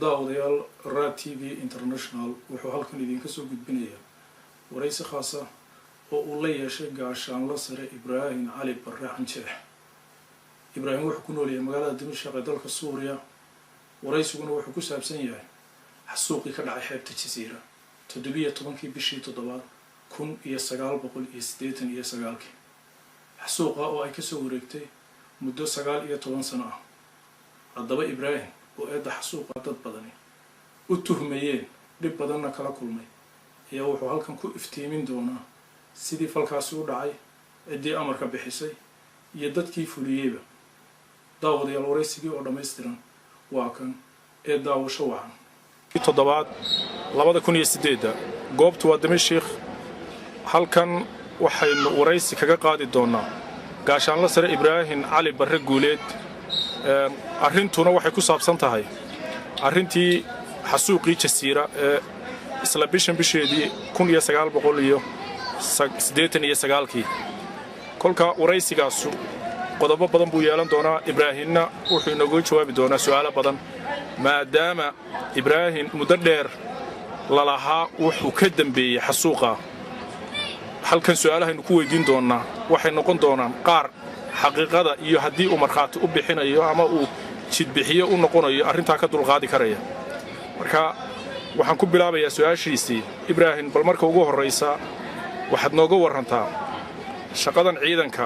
Daawadayaal, Raad TV International wuxuu halkan idinka soo gudbinayaa waraysi khaasa oo uu la yeeshay gaashaanla sare Ibraahim Cali Barre Canjeex. Ibraahim wuxuu ku nool yahay magaalada Dimashaq ee dalka Suuriya. Waraysiguna wuxuu ku saabsan yahay xasuuqii ka dhacay xeebta Jasiira 17-kii bishii toddobaad 1989-kii, xasuuqa oo ay kasoo wareegtay muddo 19 sano ah. Haddaba Ibraahim oo eedda xasuuqa dad badani u tuhmayeen, dhib badanna kala kulmay, ayaa wuxuu halkan ku iftiimin doonaa sidii falkaasi u dhacay, ciddii amarka bixisay iyo dadkii fuliyeyba. Daawadayaal, waraysigii oo dhammaystiran waa kan ee daawasho wacan. Toddobaad 2008-da, goobtu waa Dimashik. Halkan waxaynu waraysi kaga qaadi doonnaa gaashaanla sare Ibraahim Cali Barre Guuleed. Arrintuna waxay ku saabsan tahay arrintii xasuuqii Jasiira ee isla bishan bisheedii 1989-kii. Kolka waraysigaasu qodobo badan buu yeelan doonaa. Ibraahimna wuxuu inooga jawaabi doonaa su'aalo badan, maadaama Ibraahim muddo dheer lalahaa wuxuu ka dembeeyey xasuuqa. Halkan su'aalahaynu ku weydiin doonnaa waxay noqon doonaan qaar xaqiiqada iyo haddii uu markhaati u bixinayo ama uu jidbixiyo u noqonayo arrintaa ka dulqaadi karaya. Marka waxaan ku bilaabayaa su'aashiisii. Ibraahim, bal marka ugu horraysa waxaad nooga warrantaa shaqadan ciidanka,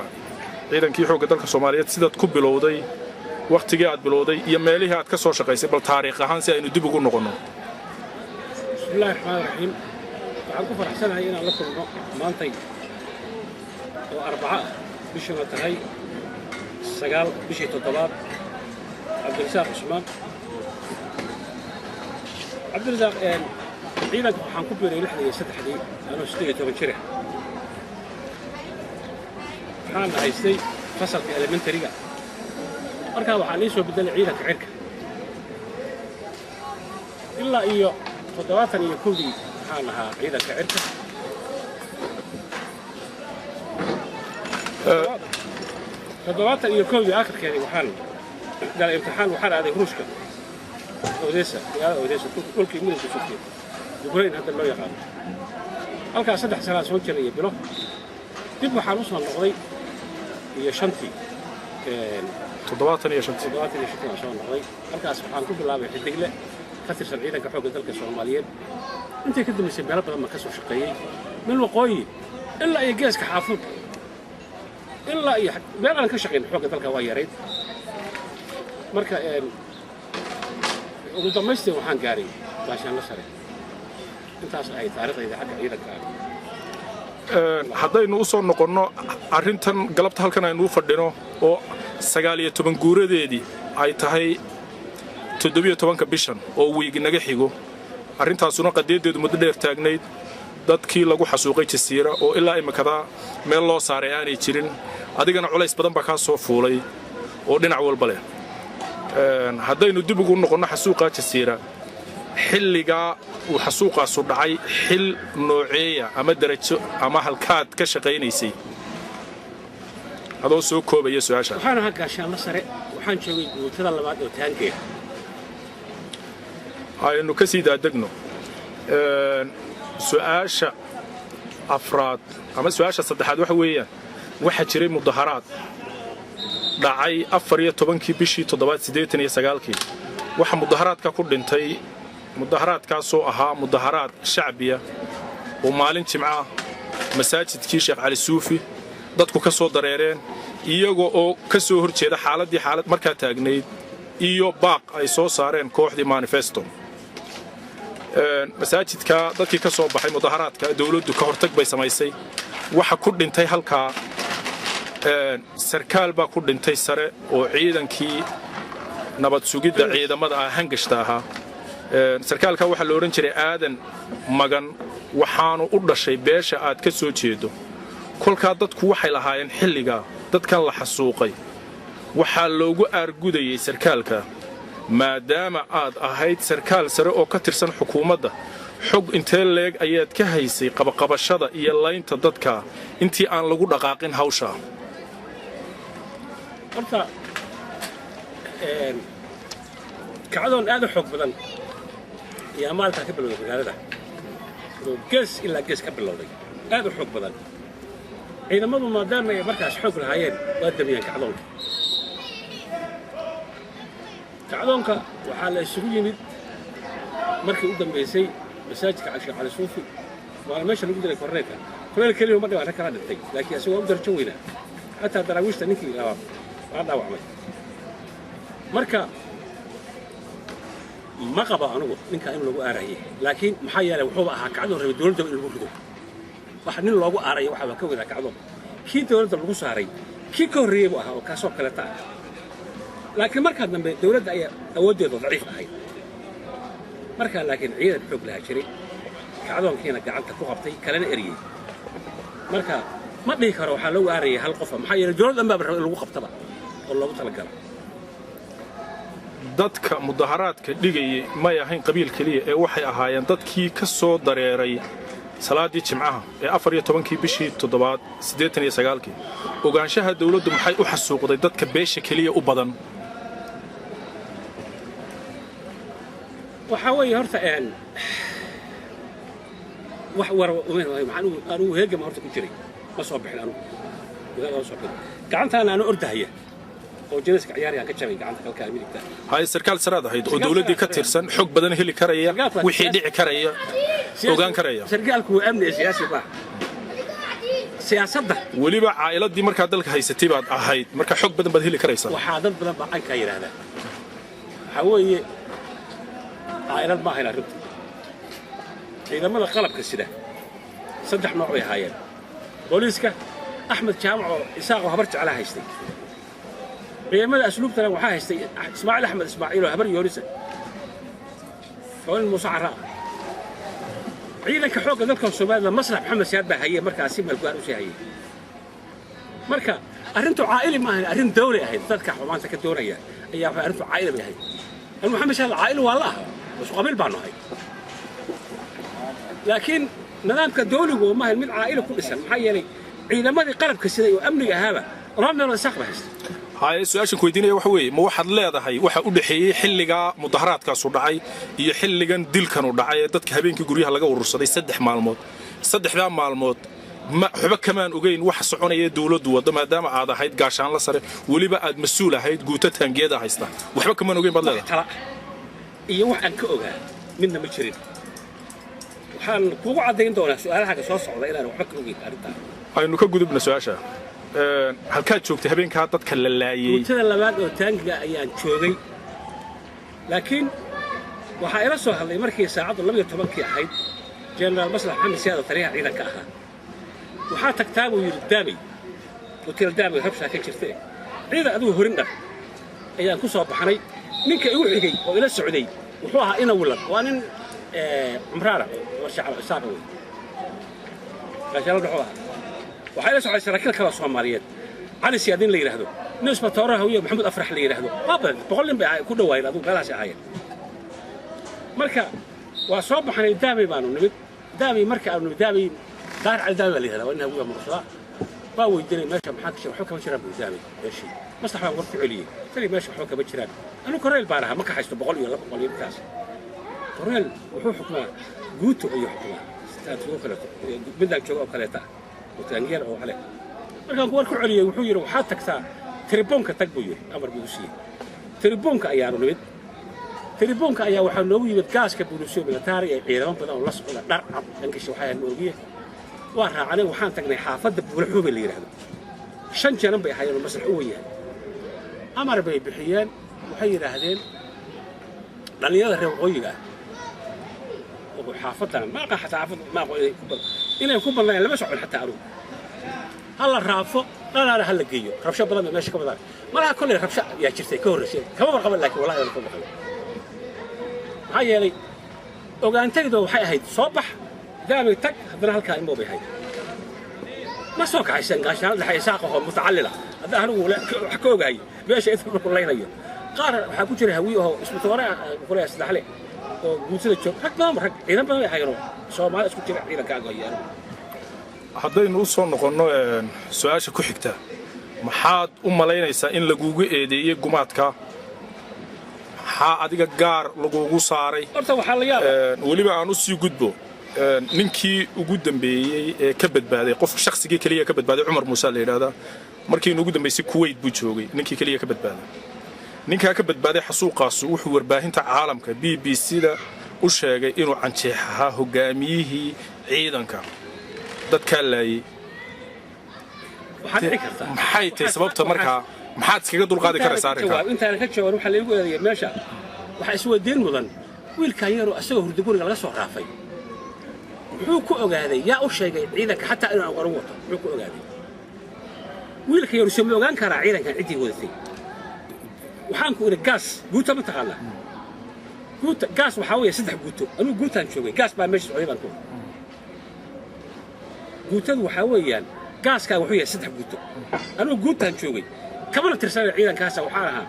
ciidankii xoogga dalka Soomaaliyeed, sidaad ku bilowday, wakhtigii aad bilowday iyo meelihii aad ka soo shaqaysay, bal taariikh ahaan si aynu dib ugu noqonno. Bismillahi raxmaan raxiim. Waxaan ku faraxsanahay inaan la kulmo maantay oo Arbaco ah, bishuna tahay 9 bishii toddobaad, Cabdirasaaq Cusmaan. Cabdirasaaq, ciidanka waxaan ku biiray 63-dii anoo 18 jira. Waxaan haystay fasalka elementary-ga. Markaa waxaa lii soo beddelay ciidanka cirka. Ilaa iyo 71-dii waxaan ahaa ciidanka cirka. 71-dii akhirkeedii waxaan galay imtixaan, waxaan aaday Ruushka, Odessa, magaalada Odessa, dhulkii Midowga Sofiyeed, Ukraine hadda loo yaqaano. Halkaas 3 sanaa soo jiray iyo bilo. Dib waxaan u soo noqday iyo shantii. 75-tii. 75-tii waan soo noqday. Halkaas waxaan ku bilaabay xidigle ka tirsan ciidanka xoogga dalka Soomaaliyeed. Intii ka dambaysay meelo badan baan ka soo shaqeeyey, meel waqooyi ilaa iyo geeska Xaafuud, ilaa iyo meel aan ka shaqayn xoogga dalka waa yarayd. Marka ugu dambaystii waxaan gaaray gaashaanla sare. Intaas ahay taariikhdayda xagga ciidanka ah. Haddaynu u soo noqonno arrintan galabta halkan aynu u fadhino oo 19 guuradeedii ay tahay 17-ka bishan oo wiig naga xigo, arrintaasuna qadiyadeedu muddo dheer taagnayd, dadkii lagu xasuuqay Jasiira oo ilaa imikadaa meel loo saaray aanay jirin, adigana culays badan baa kaa soo fuulay oo dhinac walba leh. Haddaynu dib ugu noqonno xasuuqaa Jasiira, xilligaa uu xasuuqaasu dhacay xil nooceeya ama derajo ama halkaad ka shaqaynaysay, adoo soo koobaya su-aasha? Waxaan ahaa gaashaanla sare. Waxaan joogay guutada labaad oo taangeeda. Aynu ka sii daadegno su-aasha afraad ama su-aasha saddexaad. Waxa weeyaan, waxaa jiray mudaharaad dhacay 14-kii bishii toddobaad 89-kii. Waxa mudaharaadka ku dhintay, mudaharaadkaasoo ahaa mudaharaad shacbiya oo maalin Jimco ah masaajidkii Sheekh Cali Suufi dadku ka soo dareereen, iyaga oo ka soo hor jeeda xaaladdii xaalad markaa taagnayd iyo baaq ay soo saareen kooxdii Manifesto. Masaajidka dadkii ka soo baxay mudaharaadka, dowladdu ka hortag bay samaysay. Waxa ku dhintay halkaa sarkaal baa ku dhintay sare oo ciidankii nabad sugidda ciidamada ah hangashta ahaa. Sarkaalka waxaa la odhan jiray Aadan Magan, waxaanu u dhashay beesha aad ka soo jeedo. Kolkaa dadku waxay lahaayeen xilligaa dadkan la xasuuqay waxaa loogu aargudayay sarkaalka. Maadaama aad ahayd sarkaal sare oo ka tirsan xukuumadda, xog intee leeg ayaad ka haysay qabaqabashada iyo laynta dadka intii aan lagu dhaqaaqin hawshaa? Horta kacdoon aad u xoog badan Ayaa maalintaa ka bilowday magaalada oo gees ilaa gees ka bilowday, aad u xoog badan. Ciidamadu maadaama ay markaas xoog lahaayeen, waa damiyeen kacdoonka. Kacdoonka waxaa la isugu yimid markii u dambaysay masaajidka Sheekh Cali Suufi, waana meesha lagu dilay korneelka. Korneel keliya ma dhibaato kala dhintay, laakiin isagoo u darajo weynaa. Xataa daraawiishta ninkii labaad waa dhaawacmay. Marka ma qabo anugu ninkaa in lagu aarayay, laakiin maxaa yeelay wuxuuba ahaa kacdoon rabay dowladda in lagu rido. Wax nin loogu aaraya waxaa ka wadaa kacdoon kii dowladda lagu saaray kii ka horreeyey buu ahaa oo kaasoo kaleta ah. Laakiin markaa dambe dowladda ayaa awooddeedu daciif ahayd markaa, laakiin ciidan xoog lahaa jiray, kacdoonkiina gacanta ku qabtay, kalena eriyey. Marka ma dhihi karo waxaa loogu aarayay hal qofa, maxaa yeelay dowlad dhan baaba raba in lagu qabtaba oo loogu talagala. Dadka mudaharaadka dhigayay may ahayn qabiil keliya ee waxay ahaayeen dadkii ka soo dareeray salaaddii jimcaha ee 14-kii bishii toddobaad 89-kii. Ogaanshaha dawladdu maxay u xasuuqday dadka beesha keliya u badan? Waxaa weeye horta wax war anigu heegama horta ku jiray, ma soo bixin anugu, magaalada ma soo bixin. Gacantaana anu ordahaya oo janiska ciyaarayaan ka jabay gacanta kalkaa midigta. Haye, sarkaal saraad ahayd oo dawladdii ka tirsan, xog badan heli karaya, wixii dhici karaya ogaan karaya. Sarkaalku waa amni ee siyaasi maaha siyaasadda. Weliba caa'iladii markaa dalka haysatay baad ahayd, marka xog badan baad heli karaysaa. Waxaa dad badan baa cankaa yidhaahdaa. Waxaa weeye caa'ilad ma ahayn arrintu. Ciidamada qalabka sida saddex nooc bay ahaayeen. Booliiska Axmed Jaamac oo Isaaqoo Habar Jeclaa haystay. Ciidamada asluubtana waxaa haystay Ismaaciil Axmed Ismaaciil oo Habar Yoonisa oo nin Muuse Carra ah. Ciidanka xoogga dalka Soomaalida Maslax Maxamed Siyaad baa hayay markaasi maalgaar u sii hayay. Marka arrintu caa'ili ma ahayn, arrin dawli ahayd. Dadka xumaanta ka doonaya ayaa waxay arrintu caa'ili bay ahayd. Anu Maxamed Siyaad caa'ili waa la ahaa, isku qabiil baanu ahay, laakiin nidaamka dawligu ma ahayn mid caa'ili ku dhisan, maxaa yeelay ciidamadii qalabka siday oo amniga ahaaba laba meelood Isaaq ba haystay. Haye, su-aashan ku weydiinaya waxa weeye: ma waxaad leedahay waxa u dhexeeyey xilligaa mudaharaadkaasu dhacay iyo xilligan dilkanu dhacay ee dadka habeenkii guryaha laga urursaday 3 maalmood, saddexdaa maalmood ma waxba kamaan ogeyn waxa soconaya dawladdu waddo, maadaama aad ahayd gaashaanla sare, weliba aad mas-uul ahayd, guuto taangiyada haysta, waxba kamaan ogeyn baad leedahay? Tala iyo wax aan ka ogaa midna ma jirin. Waxaan kugu caddayn doonaa su-aalaha soo socda inaan waxba ka ogeyn arrintaa. Aynu ka gudubna su-aasha. Halkaad joogtay habeenkaa dadka la laayey? Guutada labaad oo taangiga ayaan joogay, laakiin waxaa ila soo hadlay markii saacaddu 12-kii ahayd Jenaraal Maslax Maxamed Siyaad oo taliyaha ciidanka ahaa. Waxaa tagtaa buu yidhi Daamey, hotel Daamey, rabshaa ka jirta ciidan adigu horin dhar ayaan ku soo baxnay. Ninka igu xigay oo ila socday wuxuu ahaa ina wilan, waa nin cumraana oo Isaaqa wey, gaashaalo dhuxuu ahaa. Waxaa ila socday saraakiil kale oo Soomaaliyeed, Cali Siyaadin la yidhaahdo, nin isbatoore Hawiye Maxamuud Afrax la yidhaahdo. Waa badan, 100 nin bay ku dhowaayeen, adigu meelahaas ahaayeen. Marka waa soo baxnay, Daamey baanu nimid. Daamey marka aanu nimid, Daamey Daar Cali Daamey baa la yidhahdaa, waa nin Hawiya muruqsadaa. Waa weydiinay meesha maxaa ka jira. Waxba kama jiraan buu Daamey meeshii. Maslax baan war ku celiyey tali, meesha waxba kama jiraan. Anu koreel baan ahaa, ma ka haysto 100 iyo 200 iyo intaas. Koreel wuxuu xukumaa guuto ayuu xukumaa oo kaleeto, midaan jooga oo kaleeta ah oo taangiyar oo kale. Markaan war ku celiyey wuxuu yidhi waxaad tagtaa tribuunka tag buu yidhi, amar buu siiyey. Tribuunka ayaanu nimid. Tribuunka ayaa waxaa noogu yimid gaaska booliisyo militari ee ciidamo badan oo la socda, dhar cad dhankiisa waxaa ma ogiye. Waa raacanay, waxaan tagnay xaafadda Buulaxuube la yidhaahdo. 5 janan bay ahaayeen oo Maslax u wen yahay. Amar bay bixiyeen, waxay yidhaahdeen dhallinyarada reer waqooyiga ah oo xaafadana ma aqaan, xataa xaafadda ma aqoon inay ku badnaayeen, lama socon xataa anugu. Ha la raafo dhanaana ha la geeyo, rabsho badan bay meesha ka wadaan. Malaha kolley rabsho yaa jirtay ka horreysay, kama warqaban, laakiin wallahi waan ka warqaban, maxaa yeelay ogaantaydu waxay ahayd soo bax Daamay tag, haddana halkaa imow bay ahayd. Ma soo kaxaysan gaashaano dhexe Isaaqahoo mutacallila hadda anigu wax ka ogahay meesha inta markuu laynayo. Qaar waxaa ku jira Hawiye oo isbitoore kuleeya saddexle oo guutada joog, rag badan, rag ciidan badan bay ahaayeenoo Soomaali isku jira ciidanka agoyaan. Haddaynu u soo noqonno su-aasha ku xigta, maxaad u malaynaysaa in lagugu eedeeyey gumaadka? Maxaa adiga gaar lagugu saaray? Horta waxaa la yaaba Weliba aan u sii gudbo ninkii ugu dambeeyey ee ka badbaaday, qof shakhsigii keliya ka badbaaday, Cumar Muuse la yidhahdaa. Markii ugu dambeysay Kuwait buu joogay. Ninkii keliya ka badbaaday, ninkaa ka badbaaday xasuuqaasu, wuxuu warbaahinta caalamka BBC da u sheegay inuu Canjeex ahaa hogaamiyihii ciidanka dadkaa laayay. Waxaa dhici karta Maxay tahay sababta markaa? Maxaad iskaga dulqaadi karaysaa arrinkaa? Intaana ka jawaabin, waxaa laygu eedeeya meesha, waxaa isweydiin mudan: wiilkan yaroo asagoo hurda guriga laga soo raafay, muxuu ku ogaaday? Yaa u sheegay ciidanka xataa inuu aqoon wato? Muxuu ku ogaaday wiilka yaru? Se ma ogaan karaa ciidankan ciddii wadatay? Waxaan ku idhi gaas guuta ma taqaanaa? Guuta gaas waxaa weeye saddex guuto. Anugu guutaan joogay, gaas baa meesha socday baan ku idhi. Guutadu waxaa weeyaan gaaskaa wuxuu yahay saddex guuto. Anugu guutaan joogay, kamana tirsanay ciidankaasa. Waxaan ahaa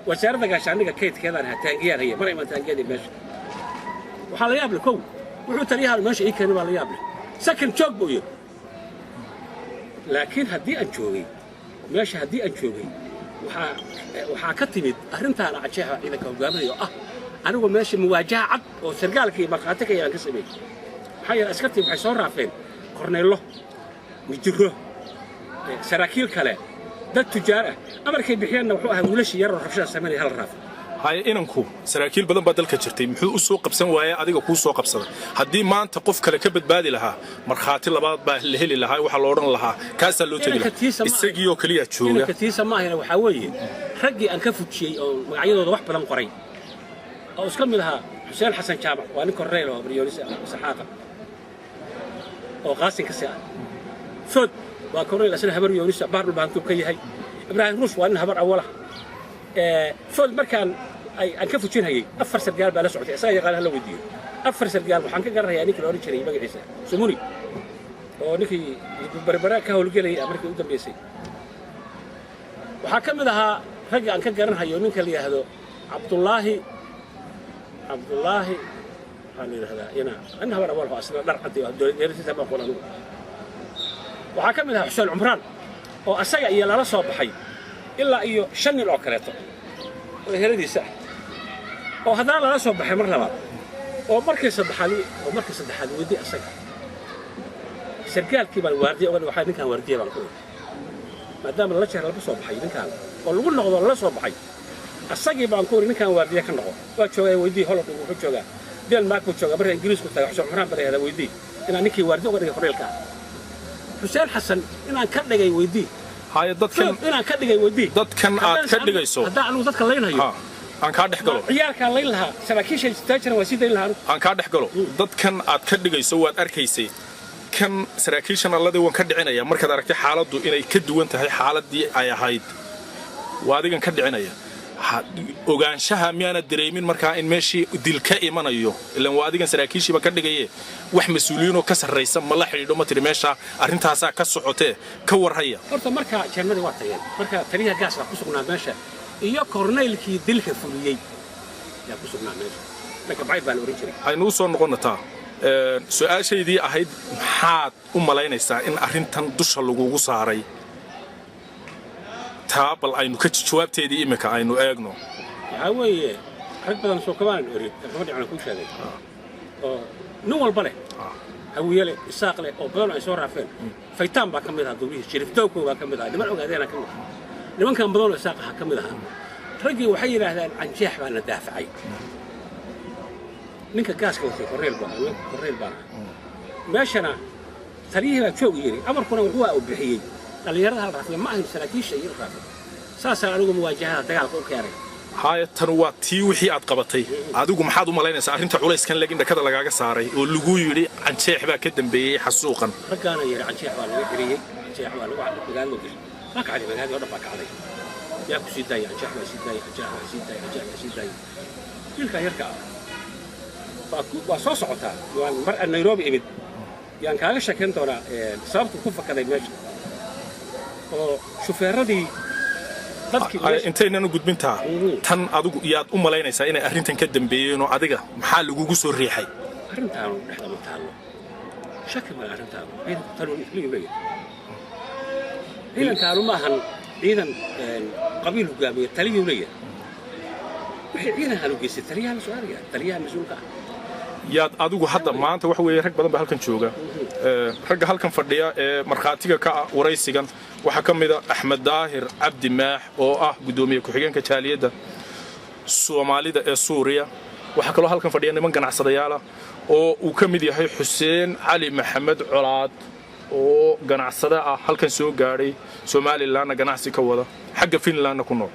wasaaradda gaashaandhigga kaydkeedaan ahaa, taangiyaan haya mar iman taangiyadii meesha. Waxaa la yaab leh, kow, wuxuu taliyahan meesha ii keenay baa la yaab leh. Second, joog buu yidhi. Laakiin haddii aan joogay meesha, haddii aan joogay, waxaa ka timid arrintaan Canjeexa ciidanka hogaaminaya oo ah anigu meesha muwaajaha cad oo sargaalkii markhaati ka yaan ka sameeyey. Maxaa yeelay, askartii waxay soo raafeen korneello, mijiro, saraakiil kale, dad tujaar ah. Amarkay bixiyeenna wuxuu ahaa wiilashii yaroo rabshada samaynaya hala raafo. Haye, inanku saraakiil badan baa dalka jirtay, muxuu u soo qabsan waayay adiga kuu soo qabsaday? Haddii maanta qof kale ka badbaadi lahaa, markhaati labaad baa la heli lahaa, waxaa la odhan lahaa kaasaa loo tegi Inanka lahaa. tiisa ma Isagii oo keliya jooga. Inanka tiisa ma ahayna. Waxaa weeye raggii aan ka fujiyey oo magacyadooda wax badan qoray oo iska mid ahaa Xuseen Xasan Jaamac, waa nin korneyl oo Baryoonis Saxaaqa oo Qaasin ka sii ah. Food waa korneyl asna Habar Yoonisa, Baar Dhulbahantuu ka yahay. Ibraahim Ruush waa nin Habar Awalah. Food markaan aan ka fujinhayay, afar sargaal baa la socotay. Isaga yaqaan, hala weydiiyo. Afar sargaal waxaan ka garanayaa ninkii la odhan jiray magaciisa Sumuni, oo ninkii Berbera ka howlgelayay markii u dambeysay. Waxaa ka mid ahaa ragga aan ka garanhayo ninka la yidhaahdo Cabdullaahi. Cabdullaahi waxaa la yidhahdaa ina nin Habar Awal oo asna dhar cad dowladdiisa ma aqoon anigu. Waxaa ka mid ahaa Xuseen Cumraan oo asaga iyo lala soo baxay ilaa iyo shan nin oo kaleeto oo eheladiisa ah, oo haddana lala soo baxay mar labaad oo markii saddexaad, oo markii saddexaad weydii asaga sargaalkii baan waardiya uga dhigay. Waxaa ninkaan waardiya baan ku idhi, maadaama lala jeer lala soo baxay ninkaan oo lagu noqdo lala soo baxay asagii baan ku iri, ninkaan waardiya ka noqo. Waa joogaa, weydii. Holland wuxuu joogaa, Denmark buu joogaa, marka Ingiriisku taga. Xuseen Cumraan baa la yidhahdaa, weydii inaan ninkii waardiya uga dhigay korneelka ah. Xuseen Xasan inaan ka dhigay weydii. Haye, dadkan Inaan ka dhigay weydii. Dadkan aad ka dhigayso Haddaan anigu dadka laynhayo, Ha, aan kaa dhex galo. Ciyaalkaan layn lahaa, saraakiisha istaajira waa sii dayn lahaa anigu. Aan kaa dhex galo. Dadkan aad ka dhigayso waad arkaysay kan saraakiishan alladii waan ka dhicinaya. Markaad aragtay xaaladdu inay ka duwan tahay xaaladdii ay ahayd, waa adigan ka dhicinaya. Ogaanshaha miyaana dareemin markaa in meeshii dil ka imanayo? Ilan waa adigan saraakiishiiba ka dhigaye, wax mas-uuliyiinoo ka sarraysa ma la xidhiidho? Ma tiri meesha arrintaasaa ka socotee ka warhaya? Horta markaa jeermadii waa tageen. Marka taliyaha gaaska ku sugnaa meesha iyo korneylkii dilka fuliyey yaa ku sugnaa meesha. Marka bacyd baa la ohan jiray. Aynu u soo noqonataa su-aashaydii ahayd: maxaad u malaynaysaa in arrintan dusha lagugu saaray? Taa bal aynu ka jawaabteedii iminka aynu eegno. Waxaa weeye rag badan soo kamaanan orin kama dhicna kuu sheegay oo nin walba leh, Hawiye leh, Isaaq leh, oo badan ay soo raafeen. Faytaan baa ka mid ahaa duubihii, Shariif Dowko baa ka mid ahaa, niman Ogaadeena ka mid ahaa, nimankan badan oo Isaaq ahaa ka mid ahaa. Raggii waxay yidhaahdaan Canjeex baa na daafacay. Ninka gaaska watay korneyl buu ahaa, korneyl baan ahaa. Meeshana taliyihii baa joog yidhi, amarkuna wuxuu uu bixiyey dhallinyarada hal raafay, ma ahayn saraakiisha iyo raafay. Saasaan anigu muwaajahada dagaalka u keenay. Haya, tan waa tii wixii aad qabatay. Adigu maxaad u malaynaysaa arrinta culayskan legin dhakada lagaaga saaray oo lagu yidhi Canjeex baa ka dambeeyey xasuuqan? Raggaana yidhi Canjeex baa laga xiriyey, Canjeex baa lagu magaalada gashay, waa kacday, magaaladii oo dhan baa kacday. Yaa ku sii daayay? Canjeex baa sii daayay, Canjeex baa sii daayay, Canjeex baa sii daayay. Wiilkaa yarka ah waa soo socotaa. Waan mar aan Nairobi imid yaan kaaga sheekayn doonaa sababtu ku fakaday meesha oo shufeeradii dadkii Intaynan u gudbintaa tan, adigu yaad u malaynaysaa inay arrintan ka dambeeyeenoo adiga maxaa lagugu soo riixay? Arrintaanu dhexda ma taallo, shaki male. Arrintaanu ciidanku taluu leeyahay. Ciidankaanu ma ahan ciidan qabiil hogaamiye, taliyuu leeyahay. Wixii ciidan u geystay taliyaha la su'aalaya, taliyaha mas-uulka ah. Yaad adigu hadda maanta waxa weeye rag badan baa halkan jooga. Ragga halkan fadhiya ee markhaatiga ka ah waraysigan waxaa ka mid a Axmed Daahir Cabdi Maax oo ah guddoomiye ku-xigeenka jaaliyadda Soomaalida ee Suuriya. Waxaa kaloo halkan fadhiya niman ganacsadayaala oo uu ka mid yahay Xuseen Cali Maxamed Colaad oo ganacsade ah, halkan soo gaadhay, Somalilandna ganacsi ka wada, xagga Finlandna ku nool.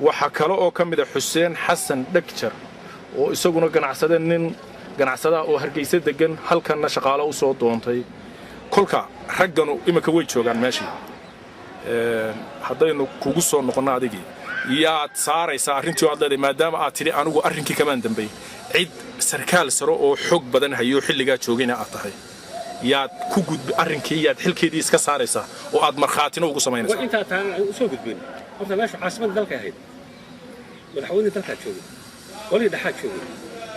Waxaa kale oo ka mid a Xuseen Xasan Dhegjar oo isaguna ganacsade, nin ganacsadaha oo Hargeysa degan, halkanna shaqaalo u soo doontay. Kolka ragganu iminka way joogaan meeshii. Haddaynu kugu soo noqonno adigii, yaad saaraysaa arrintii oo aad leedahay, maadaama aad tidhi anigu arrinkii kamaan dambay, cid sarkaal sare oo xog badan hayo xilligaa joogayna aad tahay, yaad ku gudbi arrinkii, yaad xilkeedii iska saaraysaa oo aad markhaatina ugu War samaynaysaa? Intaa taan usoo gudbin, horta meeshu caasimadda dalka ahayd, madaxweynihii dalkaa joogay, qolihii dhexaa joogay,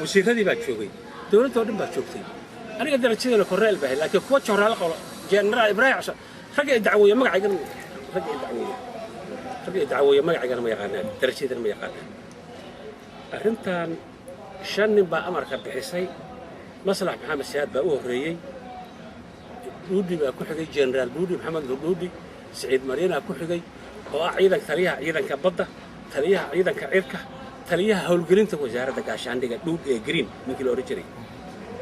wasiiradii baa joogay, dowladda oo dhan baa joogtay. Aniga darajadeena korneel baa ahayd, laakiin kuwa joraal qolo, Jenaraal Ibraahim Xasan, ragga i dacweeye magacaygan, ragga i dacweeye magacaygana ma yaqaanaan, darajadeena ma yaqaanaan. Arrintan shan nin baa amarka bixisay. Maslax Maxamed Siyaad baa u horreeyey, Dhuudhi baa ku xigay, Jenaraal Dhuudhi, Maxamed Nur Dhuudhi, Siciid Mariinaa ku xigay oo ah ciidanka, taliyaha ciidanka badda, taliyaha ciidanka cirka, taliyaha howlgelinta wasaaradda gaashaandhiga, Dhuudhi ee Green ninkii la odhan jiray.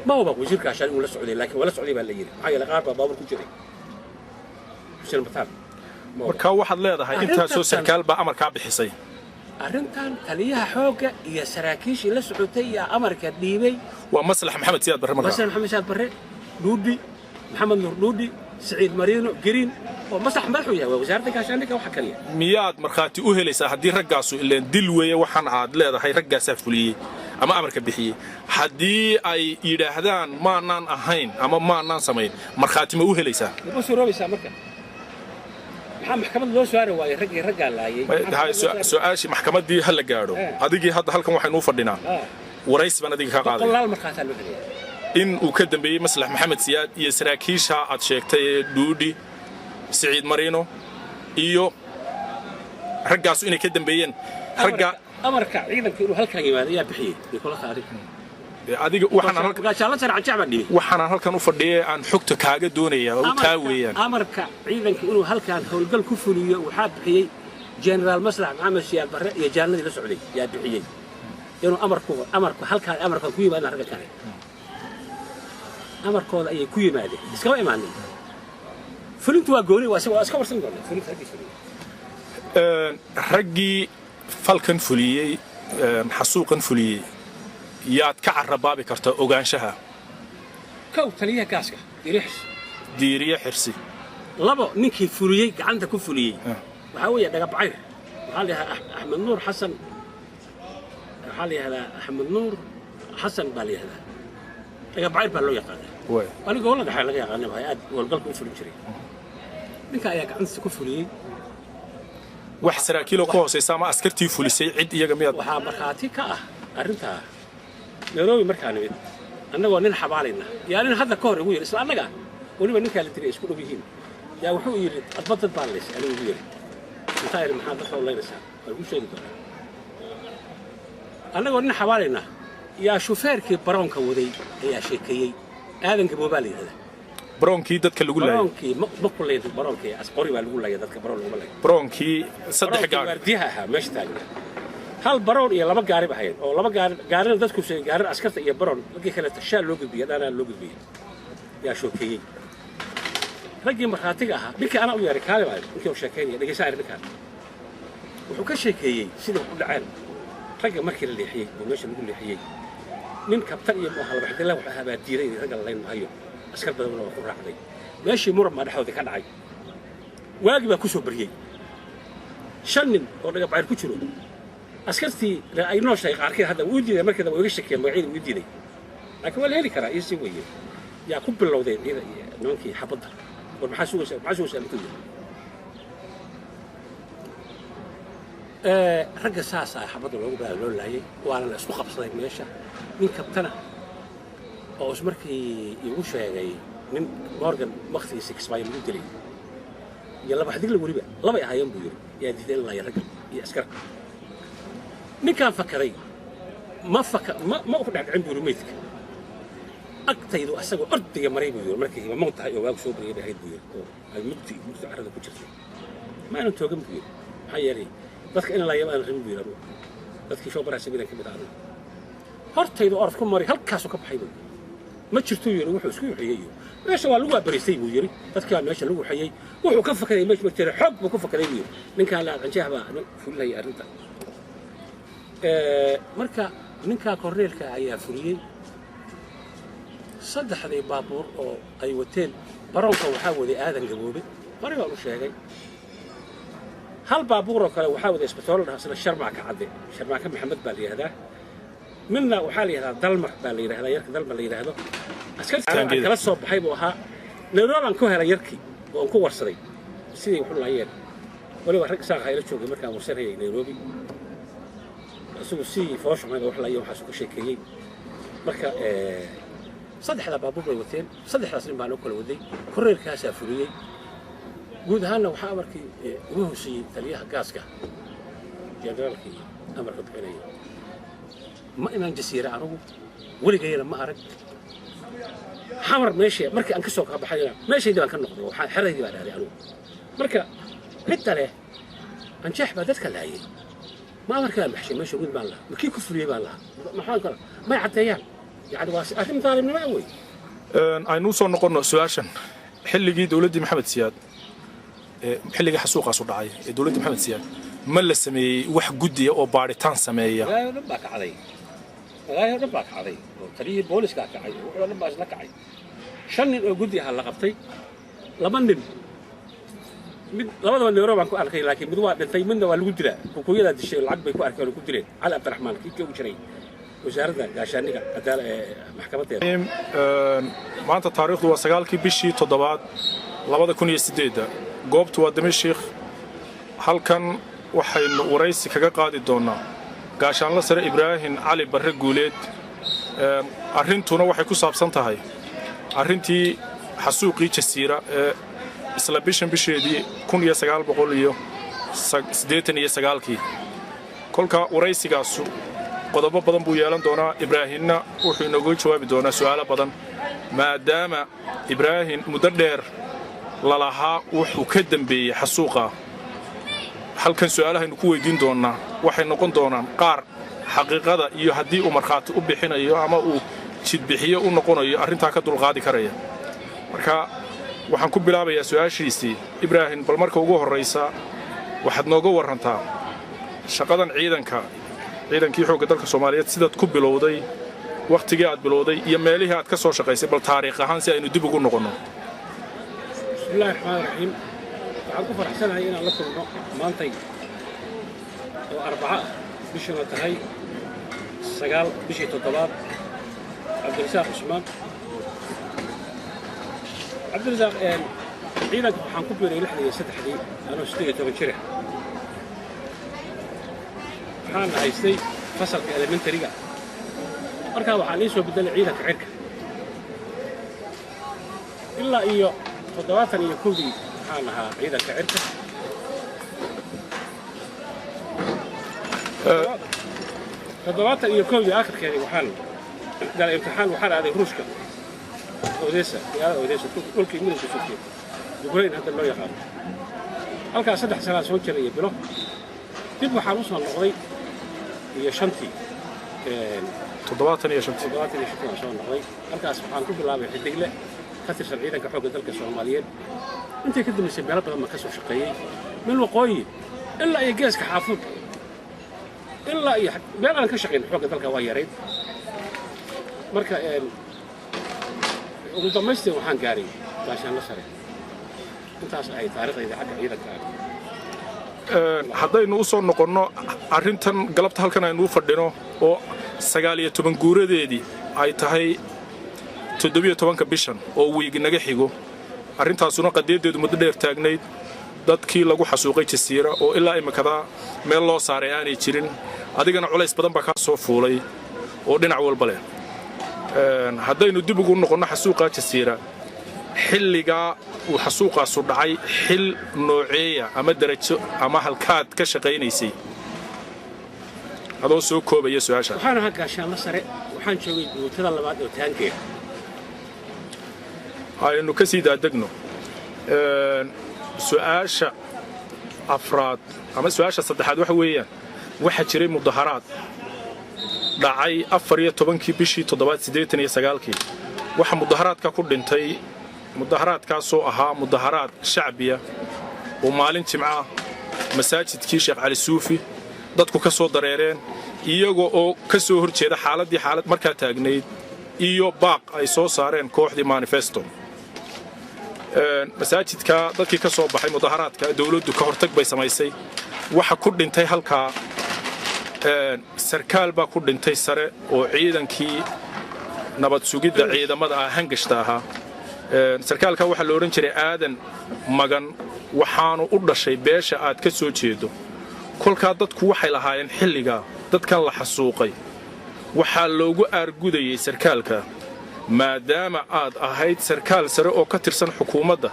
Ma huba wasiir gaashaan inuu la socday, laakiin waa la socday baa la yidhi, maxaa yeelay qaar baa baabuur ku jiray. Xuseen Bataan ma huba. Marka waxaad leedahay intaasoo sarkaal baa amarkaa bixisay? Arrintan taliyaha xoogga iyo saraakiishii la socotay iyo amarka dhiibay. Waa Maslax Maxamed Siyaad Barre markaa? Maslax Maxamed Siyaad Barre, Dhuudhi, Maxamed Nuur Dhuudhi, Siciid Mariino, Green oo maslax madaxu yahay, waa wasaaradda gaashaandhigga waxa kaliya. Miyaad markhaati u helaysaa haddii raggaasu, ileen dil weeye waxaan aad leedahay, raggaasaa fuliyey ama amarka bixiyey, haddii ay yidhaahdaan maanaan ahayn ama maanaan samayn, markhaati ma u helaysaa? Ma suuroobaysaa? Marka maxaa maxkamad loo saari waayey raggii raggaa laayay? Su-aashii maxkamaddii ha la gaadho. Adigii hadda halkan waxaynuu fadhinaa waraysi baan adiga ka qaaday. Boqolaal markhaataa loo helaya. In uu ka dambeeyey Maslax Maxamed Siyaad iyo saraakiisha aad sheegtay ee Dhuudhi, Siciid Mariino iyo raggaasu inay ka dambeeyeen ragga. Amarka ciidanka inuu halkan yimaado ayaa bixiyey Nicola Taariikh? Adiga waxaan halkan Gaashaanla sare Canjeex baa dhibay. Waxaan halkan u fadhiyay aan xogta kaaga doonayaa taa weeyaan. Amarka ciidanka inuu halkan howlgal ku fuliyo waxaa bixiyey Jenaraal Maslax Maxamed Siyaad Barre iyo jaanadii la socday yaa bixiyey inuu amarku halkaan amarkan ku yimaadaan. Ragga kale amarkooda ayay ku yimaadeen, iskama imaanin. Fulintu waa gooni, waa iska warsan doonaa fulinta raggii fuliyey. Raggii falkan fuliyey, xasuuqan fuliyey, yaad ka carabaabi kartaa ogaanshaha? Kow, taliyaha gaaska Dirixis. Diiriye Xirsi. Labo, ninkii fuliyey, gacanta ku fuliyey, waxaa weeye Dhagabcayr, waxaa la yidhahdaa Axmed Nuur Xasan, waxaa la yidhahdaa Axmed Nuur Xasan baa la yidhahdaa, Dhagabcayr baa loo yaqaanaa. Aniga gobollada dhexe laga yaqaana, waxay aad howlgalka u fulin jiray. Ninka ayaa gacantiisa ku fuliyey. Wax saraakiiloo ka hoosaysa ama askartii fulisay cid iyaga miyaad? Waxaa markhaati ka ah arrintaa Nairobi markaa nimid, annagoo nin xabaalayna yaa nin hadda ka hor igu yidhi, isla annaga weliba ninkaa la dilay isku dhow yihiin, yaa wuxuu yidhi: "Adba dad baan laysay." Anigu igu yidhi, intaa yidhi: "Maxaa dadka u laynaysaa?" Waa igu sheegi doonaa. Annagoo nin xabaalayna yaa shufeerkii baroonka waday ayaa sheekeeyey. Aadan Gaboobaa la yidhahdaa. Baroonkii dadka lagu laayay? Baroonkii ma ku layn, baroonkii asqori baa lagu laaya dadka, baroon laguma layn. Baroonkii saddex Baroonkii gaari? Waardiyaha ahaa meesha taagnaa. Hal baroon iyo laba gaari ba hayeen, oo laba gaari, gaarina dadku sheegay, gaarina askarta iyo baroon, raggii kaleeto shaal loo gudbiyey, dhaanaa loo gudbiyey, yaa shookeeyey raggii markhaatiga ahaa. Ninkii anaa u yeeray, kaali baa ninkii u sheekaynaya, dhegeysa arrinkaan. Wuxuu ka sheekeeyey sida wax u dhaceen. Ragga markii la leexiyey oo meesha lagu leexiyey, nin kabtan iyo mu ahaa, laba xidilla wuxuu ahaa baa diiday inay ragga la layn maayo. Askar badanna waa ku raacday. Meeshii muran baa dhexdoodii ka dhacay. Waagi baa ku soo baryey, shan nin oo Dhagabcayr ku jiro, askartii ay nooshahay qaarkeed hadda wuu diiday. Markii dambe iga shakiyeen, magacyada wuu diiday, laakiin waa la heli karaa, ii weeye, yaa ku bilowday ciida nimankii xabadda. War maxaa sugaysaa, maxaa sugaysaa intuu yidhi. Ragga saasaa xabadda loogu baa loo laayay, waana la isku qabsaday meesha. Nin kabtana oo is markii igu sheegay nin Morgan waktigiisa Kismaayo lagu dilay iyo laba xadigle weliba labay ahaayeen buu yidhi, yaa diiday in laaya ragga iyo askar. Ninkaan fakaday Ma faka ma ku dhacdhicin buu yidhi meydka agtaydu, asagoo ordiga maray buu yidhi. Markii mog tahay oo waagu soo baryay bay ahayd buu yidhi, oo ay mugdi mugdi carrada ku jirtay. Ma aanan toogan buu yidhi, maxaa yeelay dadka in la yaba aanan rabin buu yidhi. Anugu dadkii shoo baraha sabiilan ka mid ah. Anugu hortaydu orod ku maray, halkaasuu ka baxay buu yidhi. Ma jirtuu yidhi, wuxuu isku waxeeyey iyo meesha waa lagu abariistay buu yidhi. Dadkii baa meesha lagu waxeeyey, wuxuu ka fakaday meesha ma jira, xoog buu ku fakaday buu yidhi. Ninkaan la canjeex baa fulinaya arrinta. Marka ninkaa korneelka ayaa fuliyey saddexdii baabuur oo ay wateen. Baroonka waxaa waday Aadan Gaboobe, hore baan u sheegay. Hal baabuur oo kale waxaa waday isbitoolo dhaha isla Sharmaaka Cadde, Sharmaaka Maxamed baa la yidhahdaa. Midna waxaa la yidhahdaa Dalmar baa la yidhahdaa, yarka Dalmar la yidhaahdo. Askartii kala soo baxay buu ahaa. Nairobi aan ku helay yarkii oo aan ku warsaday siday wax u laayeen. Waliba rag isaaq ila joogay markaan warsanayay Nairobi, isagu si fooshumayda wax laayeen waxaasuu ka sheekeeyey. Marka saddexdaa baabuur bay wateen, saddexdaas nin baa noo kala waday, korreerkaasaa fuliyey. Guud ahaanna waxaa amarkii ugu hooseeyey taliyaha gaaska, generaalkii amarka bixinaya. Ma imaan Jasiira anugu weligayna, ma arag Xamar. Meesha markii aan ka soo baxayna meeshaydii baan ka noqday, waxaa xeraydii baan aaday anugu. Marka cidda leh Anjeex baa dadka laayay, ma amarkaa baxshay meesha guud baan lahaa, ma kii ku fuliyey baan lahaa, maxaan kala may caddeeyaan? Yani waa arrin daalimnimo ah wey. Aynu usoo noqonno su-aashan. Xilligii dowladdii Maxamed Siyaad, xilligii xasuuqaasu dhacay ee dowladdii Maxamed Siyaad, ma la sameeyey wax guddiya oo baadhitaan sameeya? Magaalada dhan baa kacday, magaalada dhan baa kacday, oo taliyihii booliiskaa kacay, oo wuxuu dhan baa isla kacay. Shan nin oo guddi aha la qabtay, laba nin mid labadaba Nairobi baan ku arkay, laakiin mid waa dhintay, midna waa lagu dilaa, kukuyadaa dishay, lacag bay ku arkeen oo ku dileen. Cali Cabdiraxmaan kii joogi jiray wasaaradda gaashaaniga maxkamadeeda. Maanta taariikhdu waa 9-kii bishii toddobaad 2008-da. Goobtu waa Dimashik. Halkan waxaynu waraysi kaga qaadi doonnaa gaashaanla sare Ibraahim Cali Barre Guuleed. Arrintuna waxay ku saabsan tahay arrintii xasuuqii Jasiira ee isla bishan bisheedii 1989-kii. Kolka waraysigaasu qodobo badan buu yeelan doonaa, Ibraahinna wuxuu inooga jawaabi doonaa su'aalo badan, maadaama Ibraahim muddo dheer lalahaa wuxuu ka dembeeyey xasuuqa. Halkan su'aalahaynu ku weydiin doonnaa waxay noqon doonaan qaar xaqiiqada iyo haddii uu markhaati u bixinayo ama uu jidbixiyo u noqonayo arrintaa ka dulqaadi karaya. Marka waxaan ku bilaabayaa su'aashiisii. Ibraahim, bal marka ugu horraysa waxaad nooga warrantaa shaqadan ciidanka, ciidankii xoogga dalka Soomaaliyeed, sidaad ku bilowday, wakhtigii aad bilowday iyo meelihii aad ka soo shaqaysay, bal taariikh ahaan si aynu dib ugu noqonno. Bismillahi raxmaani raxiim. Waxaan ku faraxsanahay inaan la kulno maantay oo Arbaco ah, bishuna tahay 9 bishii toddobaad, Cabdirasaaq Cusmaan. Cabdirasaaq, ciidanka waxaan ku biiray 63-dii anoo 18 jira. Waxaan haystay fasalka elementary-ga. Markaa waxaa lii soo bedelay ciidanka cirka. Ilaa iyo 71-dii waxaan ahaa ciidanka cirka. 71-dii akhirkeedii waxaan galay imtixaan, waxaan aaday Ruushka, Odessa, magaalada Odessa, dhulkii Midowga Sofiyeet, Ukraine hadda loo yaqaano. Halkaas 3 sanaa soo jiray iyo bilo. Dib waxaan u soo noqday iyo shantii. 75-tii. 75-tii waan soo noqday. Halkaas waxaan ku bilaabay xidigle ka tirsan ciidanka xoogga dalka Soomaaliyeed. Intii ka dambaysay meelo badan baan ka soo shaqeeyey, meel waqooyi ilaa iyo geeska Xaafuud, ilaa iyo meel aan ka shaqayn xoogga dalka waa yarayd. Marka ugu dambaystii waxaan gaaray gaashaanla sare. Intaas ahay taariikhdayda xagga ciidanka. Haddaynu u soo noqonno arrintan galabta halkan aynu u fadhino oo 19 guuradeedii ay tahay 17-ka bishan oo wiig naga xigo, arrintaasuna qadiyadeedu muddo dheer taagnayd, dadkii lagu xasuuqay Jasiira oo ilaa imikadaa meel loo saaray aanay jirin, adigana culays badan baa kaa soo fuulay oo dhinac walba leh. Haddaynu dib ugu noqonno xasuuqaa Jasiira, xilligaa uu xasuuqaasu dhacay xil nooceeya ama derajo ama halkaad ka shaqaynaysay? Adoo soo koobaya su-aasha. Waxaan ahaa gaashaanla sare, waxaan joogay guutada labaad oo taangeer. Aynu ka sii daadegno su-aasha afraad ama su-aasha saddexaad. Waxa weeyaan, waxaa jiray mudaharaad dhacay 14-kii bishii toddobaad 89-kii. Waxa mudaharaadka ku dhintay, mudaharaadkaasoo ahaa mudaharaad shacbiya oo maalin jimco ah masaajidkii Sheekh Cali Suufi dadku ka soo dareereen, iyaga oo ka soo hor jeeda xaaladdii xaalad markaa taagnayd iyo baaq ay soo saareen kooxdii Manifesto. Masaajidka dadkii ka soo baxay mudaharaadka, dowladdu ka hortag bay samaysay. Waxa ku dhintay halkaa sarkaal baa ku dhintay sare oo ciidankii nabad sugidda ciidamada ah hangashta ahaa. Sarkaalka waxaa la odhan jiray Aadan Magan, waxaanu u dhashay beesha aad ka soo jeedo. Kolkaa dadku waxay lahaayeen xilligaa dadkan la xasuuqay waxaa loogu aargudayay sarkaalka. Maadaama aad ahayd sarkaal sare oo ka tirsan xukuumadda,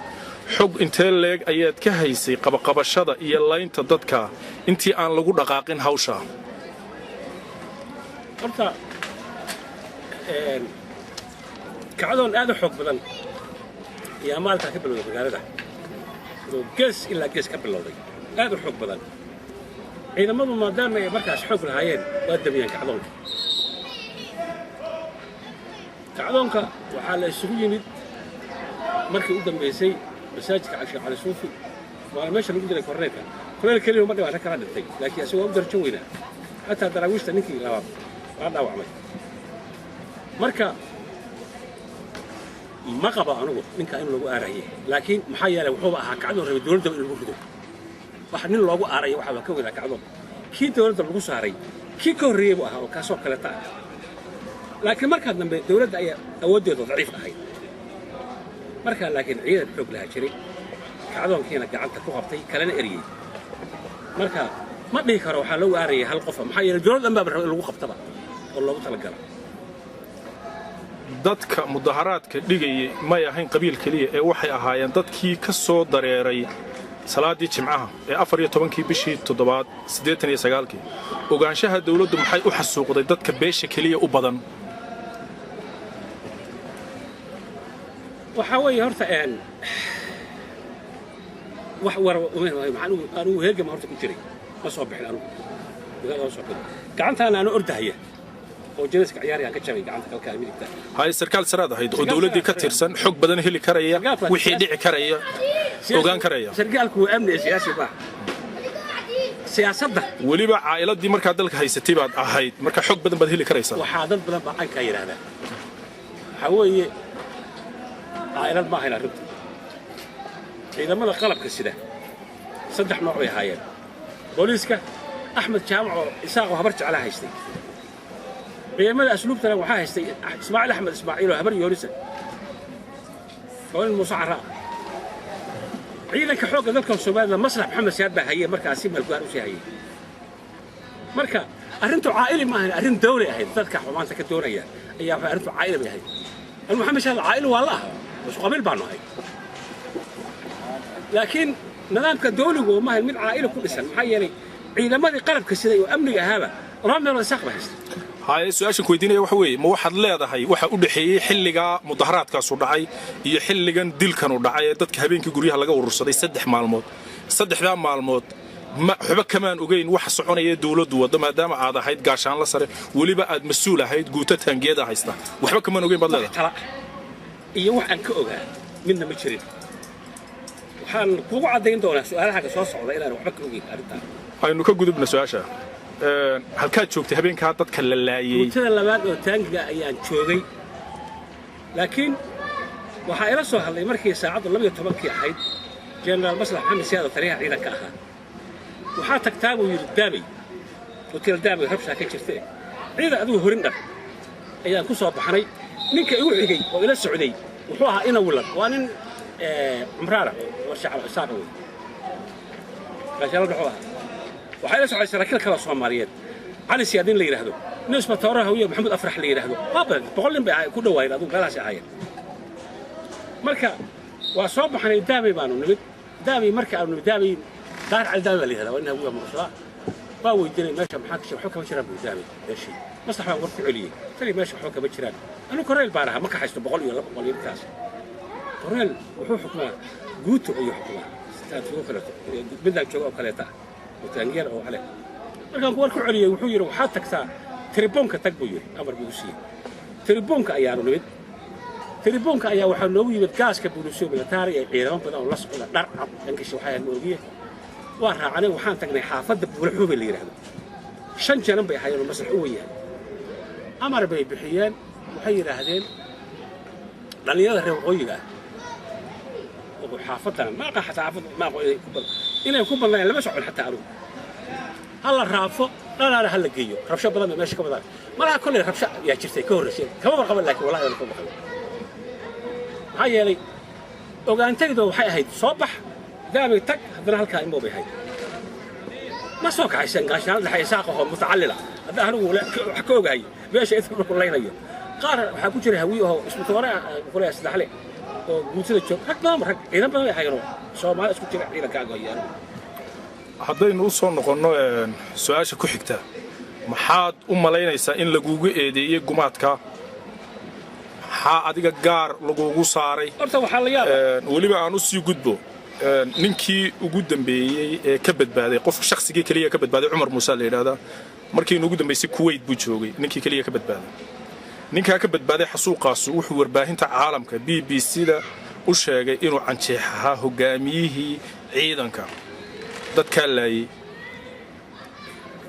xog intee leeg ayaad ka haysay qabaqabashada iyo laynta dadka intii aan lagu dhaqaaqin hawshaa? Horta kacdoon aad u xoog badan ayaa maalintaa ka bilowday magaalada, oo gees ilaa gees ka bilowday, aad u xoog badan. Ciidamadu maadaama ay markaas xoog lahaayeen, waa damiyeen kacdoonka. Kacdoonka waxaa la isugu yimid markii u dambaysay masaajidka Sheekh Cali Suufi, waana meesha lagu dilay korneylka. Korneyl keliya ma dhibaato kala dhintay, laakiin isagoo u darajo weynaa. Xataa daraawiishta ninkii labaad waa dhaawacmay. Marka ma qabo anugu ninkaa in lagu aaraye, laakiin maxaa yeelay wuxuuba ahaa kacdoon rabay dowladda in lagu rido. Wax nin loogu aaraya waxaaba ka weynaa kacdoon kii dowladda lagu saaray, kii ka horreeyey buu ahaa oo kaasoo kaleta ah. Laakiin markaa dambe dowladda ayaa awooddeedu daciif ahayd markaa, laakiin ciidan xoog lahaa jiray, kacdoonkiina gacanta ku qabtay, kalena eriyey. Marka ma dhihi karo waxaa loogu aarayay hal qofa, maxaa yeelay dowlad dhan baaba raba in lagu qabtaba oo loogu talagalo. Dadka mudaharaadka dhigayay may ahayn qabiil keliya ee waxay ahaayeen dadkii ka soo dareeray salaaddii jimcaha ee 14-kii bishii toddobaad 89-kii. Ogaanshaha dowladdu maxay u xasuuqday dadka beesha keliya u badan? Waxaa weeye horta wax war anigu heegama horta ku jiray, ma soo bixin anigu, magaalada ma soo bixin. Gacantaana anu ordahaya oo janiska ciyaarayaan ka jabay gacanta kalkaa midigta. Hay, sarkaal saraad ahayd oo dowladdii ka tirsan, xog badan heli karaya, wixii dhici karaya ogaan karaya. Sarkaalku waa amni siyaasi baa siyaasadda. Weliba caa'iladii markaa dalka haysatay baad ahayd, marka xog badan baad heli karaysaa. Waxaa dad badan baa caynkaa yidhaahdaa. Waxaa weeye caa'ilad ma ahayn arrintu. Ciidamada qalabka sida saddex nooc bay ahaayeen. Booliiska Axmed Jaamac oo Isaaqoo Habar Jeclaa haystay. Ciidamada asluubtana waxaa haystay Ismaaciil Axmed Ismaaciil oo Habar Yoonisa oo nin Muuse Carraa. Ciidanka xoogga dalka Soomaalida Maslax Maxamed Siyaad baa hayay markaasi maalgaar u sii hayay. Marka arrintu caa'ili ma ahayn, arrin dawli ahayd. Dadka xumaanta ka doonaya ayaa waxay arrintu caa'ili bay ahayd. Anu Maxamed Siyaad caa'ili waa la ahaa, isku qabiil baanu ahay, laakiin nidaamka dawligu ma ahayn mid caa'ili ku dhisan, maxaa yeelay ciidamadii qalabka siday oo amniga ahaaba laba meelood Isaaq ba haystay. Haye, su-aashan ku weydiinaya waxa weeye, ma waxaad leedahay waxa u dhexeeyey xilligaa mudaharaadkaasu dhacay iyo xilligan dilkanu dhacay ee dadka habeenkii guryaha laga urursaday 3 maalmood, saddexdaa maalmood ma waxba kamaan ogeyn waxa soconaya dowladdu waddo, maadaama aad ahayd gaashaanla sare, weliba aad mas-uul ahayd, guuto taangiyada haysta, waxba kamaan ogeyn baad leedahay? Tala iyo wax aan ka ogaa midna ma jirin. Waxaan kugu caddayn doonaa su-aalahaga soo socda inaan waxba ka ogeyn arrintaa. Aynu ka gudubna su-aasha. Halkaad joogtay habeenkaa dadka la laayey? Guutada labaad oo taangiga ayaan joogay, laakiin waxaa ila soo hadlay markii saacaddu 12-kii ahayd Jenaraal Maslax Maxamed Siyaad oo taliyaha ciidanka ahaa. Waxaa tagtaa buu yidhi Daamey, hotel Daamey, rabshaa ka jirte, ciidan adigu horin dhar ayaan ku soo baxnay. Ninka igu xigay oo ila socday wuxuu ahaa ina Wilan, waa nin cumraara warshacal Isaaqa wey, gaashaalo dhuxuu ahaa. Waxaa ila socday saraakiil kale oo Soomaaliyeed, Cali Siyaad nin la yidhaahdo, nin isbatoore Hawiye Maxamuud Afrax la yidhaahdo. Waa badan, 100 nin bay ku dhowaayeen, adigu meelahaasi ahaayeen. Marka waa soo baxnay, Daamey baanu nimid. Daamey marka aanu nimid, Daamey Daar Cali Daamey baa la yidhahdaa, waa nin Hawiya Mursada. Waa weydiinay meesha maxaa ka jira? Waxba kama jiraan buu daamay meeshii. Maslax baan war ku celiyey, tali meesha waxba kama jiraan. Anu korneyl baan ahaa, ma kaxaysto 100 iyo 200 iyo intaas. Korneyl wuxuu xukumaa guuto ayuu xukumaa, sidaad ugu kaleeto midaan jooga oo kaleeta ah oo taangiyar oo ale. Markaan war ku celiyey, wuxuu yidhi waxaad tagtaa tribuunka tag buu yidhi. Amar buu siiyey. Tribuunka ayaanu nimid. Tribuunka ayaa waxaa noogu yimid gaaska booliisyo militari ee ciidamo badan oo la socda, dhar cad dhankiisa waxay ahayd ma ogiye. Waa raacanay, waxaan tagnay xaafadda Buulaxuube la yidhaahdo. Shan janan bay ahaayeen oo maslax u weyahay. Amar bay bixiyeen, waxay yidhaahdeen dhallinyarada reer waqooyiga ah oo xaafaddana ma aqaan, xataa xaafadda ma aqoon inay ku badnayaan, lama socon xataa anugu. Ha la raafo, dhalaana ha la geeyo, rabsho badan bay meesha ka wadaan. Malaha kolley rabsho yaa jirtay ka horreysay, kama warqaban, laakiin wallahi aan kama warqaban. Maxaa yeelay ogaantaydu waxay ahayd soo bax, daamay tag, haddana halkaa imo bay ahayd. Ma soo kaxaysan gaashaan dhexe isaaq ahoo mutacallila hadda anigu wax ka ogahay meesha inta lagu laynayo. Qaar waxaa ku jira hawiye ahoo ismatoore ah kuleeya saddexle oo guutada joog, rag badan, rag ciidan badan bay ahaayeenoo Soomaali isku jira ciidankaaga iyo anigu. Haddaynu u soo noqonno su-aasha ku xigta, maxaad u malaynaysaa in lagugu eedeeyey gumaadka? Maxaa adiga gaar lagugu saaray? Horta waxaa la yaaba Weliba aan u sii gudbo ninkii ugu dambeeyey ee ka badbaaday, qof shakhsigii keliya ka badbaaday, Cumar Muuse la yidhahdaa. Markii ugu dambaysay Kuwait buu joogay. Ninkii keliya ka badbaaday, ninkaa ka badbaaday xasuuqaasu, wuxuu warbaahinta caalamka BBC da u sheegay inuu Canjeex ahaa hogaamiyihii ciidanka dadkaa laayay.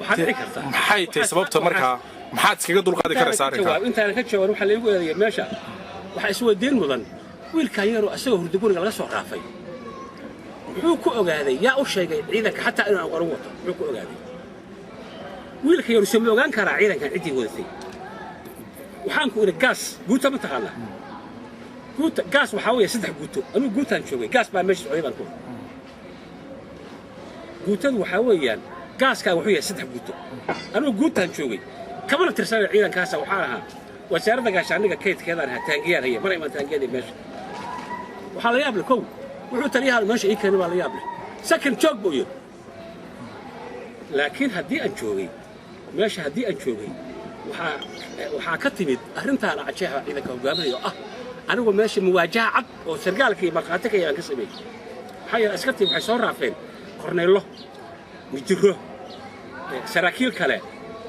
Waxaa dhici karta Maxay tahay sababta markaa? Maxaad iskaga dulqaadi karaysaa arrinkaa? Intaanan ka jawaabin waxaa laygu eedeeya meesha, waxaa isweydiin mudan wiilkan yaroo asagoo hurdaguriga laga soo raafay muxuu ku ogaaday? Yaa u sheegay ciidanka xataa inuu aqoon wato? Muxuu ku ogaaday wiilka yaru? Se ma ogaan karaa ciidankan ciddii wadatay? Waxaan ku idhi gaas guuta ma taqaanaa? Guuta gaas waxaa weeye saddex guuto. Anugu guutaan joogay, gaas baa meesha socday baan ku idhi. Guutadu waxaa weeyaan gaaskaa wuxuu yahay saddex guuto. Anugu guutaan joogay, kamana tirsanayo ciidankaasa. Waxaan ahaa wasaaradda gaashaandhigga kaydkeedaan ahaa, taangiyaan haya mana iman taangiyadii meesha. Waxaa la yaab leh, kow, wuxuu taliyaha meesha ii keenay baa la yaab leh. Second, joog buu yidhi. Laakiin haddii aan joogay meesha, haddii aan joogay, waxaa ka timid arrintaan Cajeexa ciidanka hogaaminayo ah. Anigu meesha muwaajaha cad oo sargaalkii markhaati ka yaan ka sameeyey. Maxaa yeelay askartii waxay soo raafeen korneyllo, mijiro, saraakiil kale,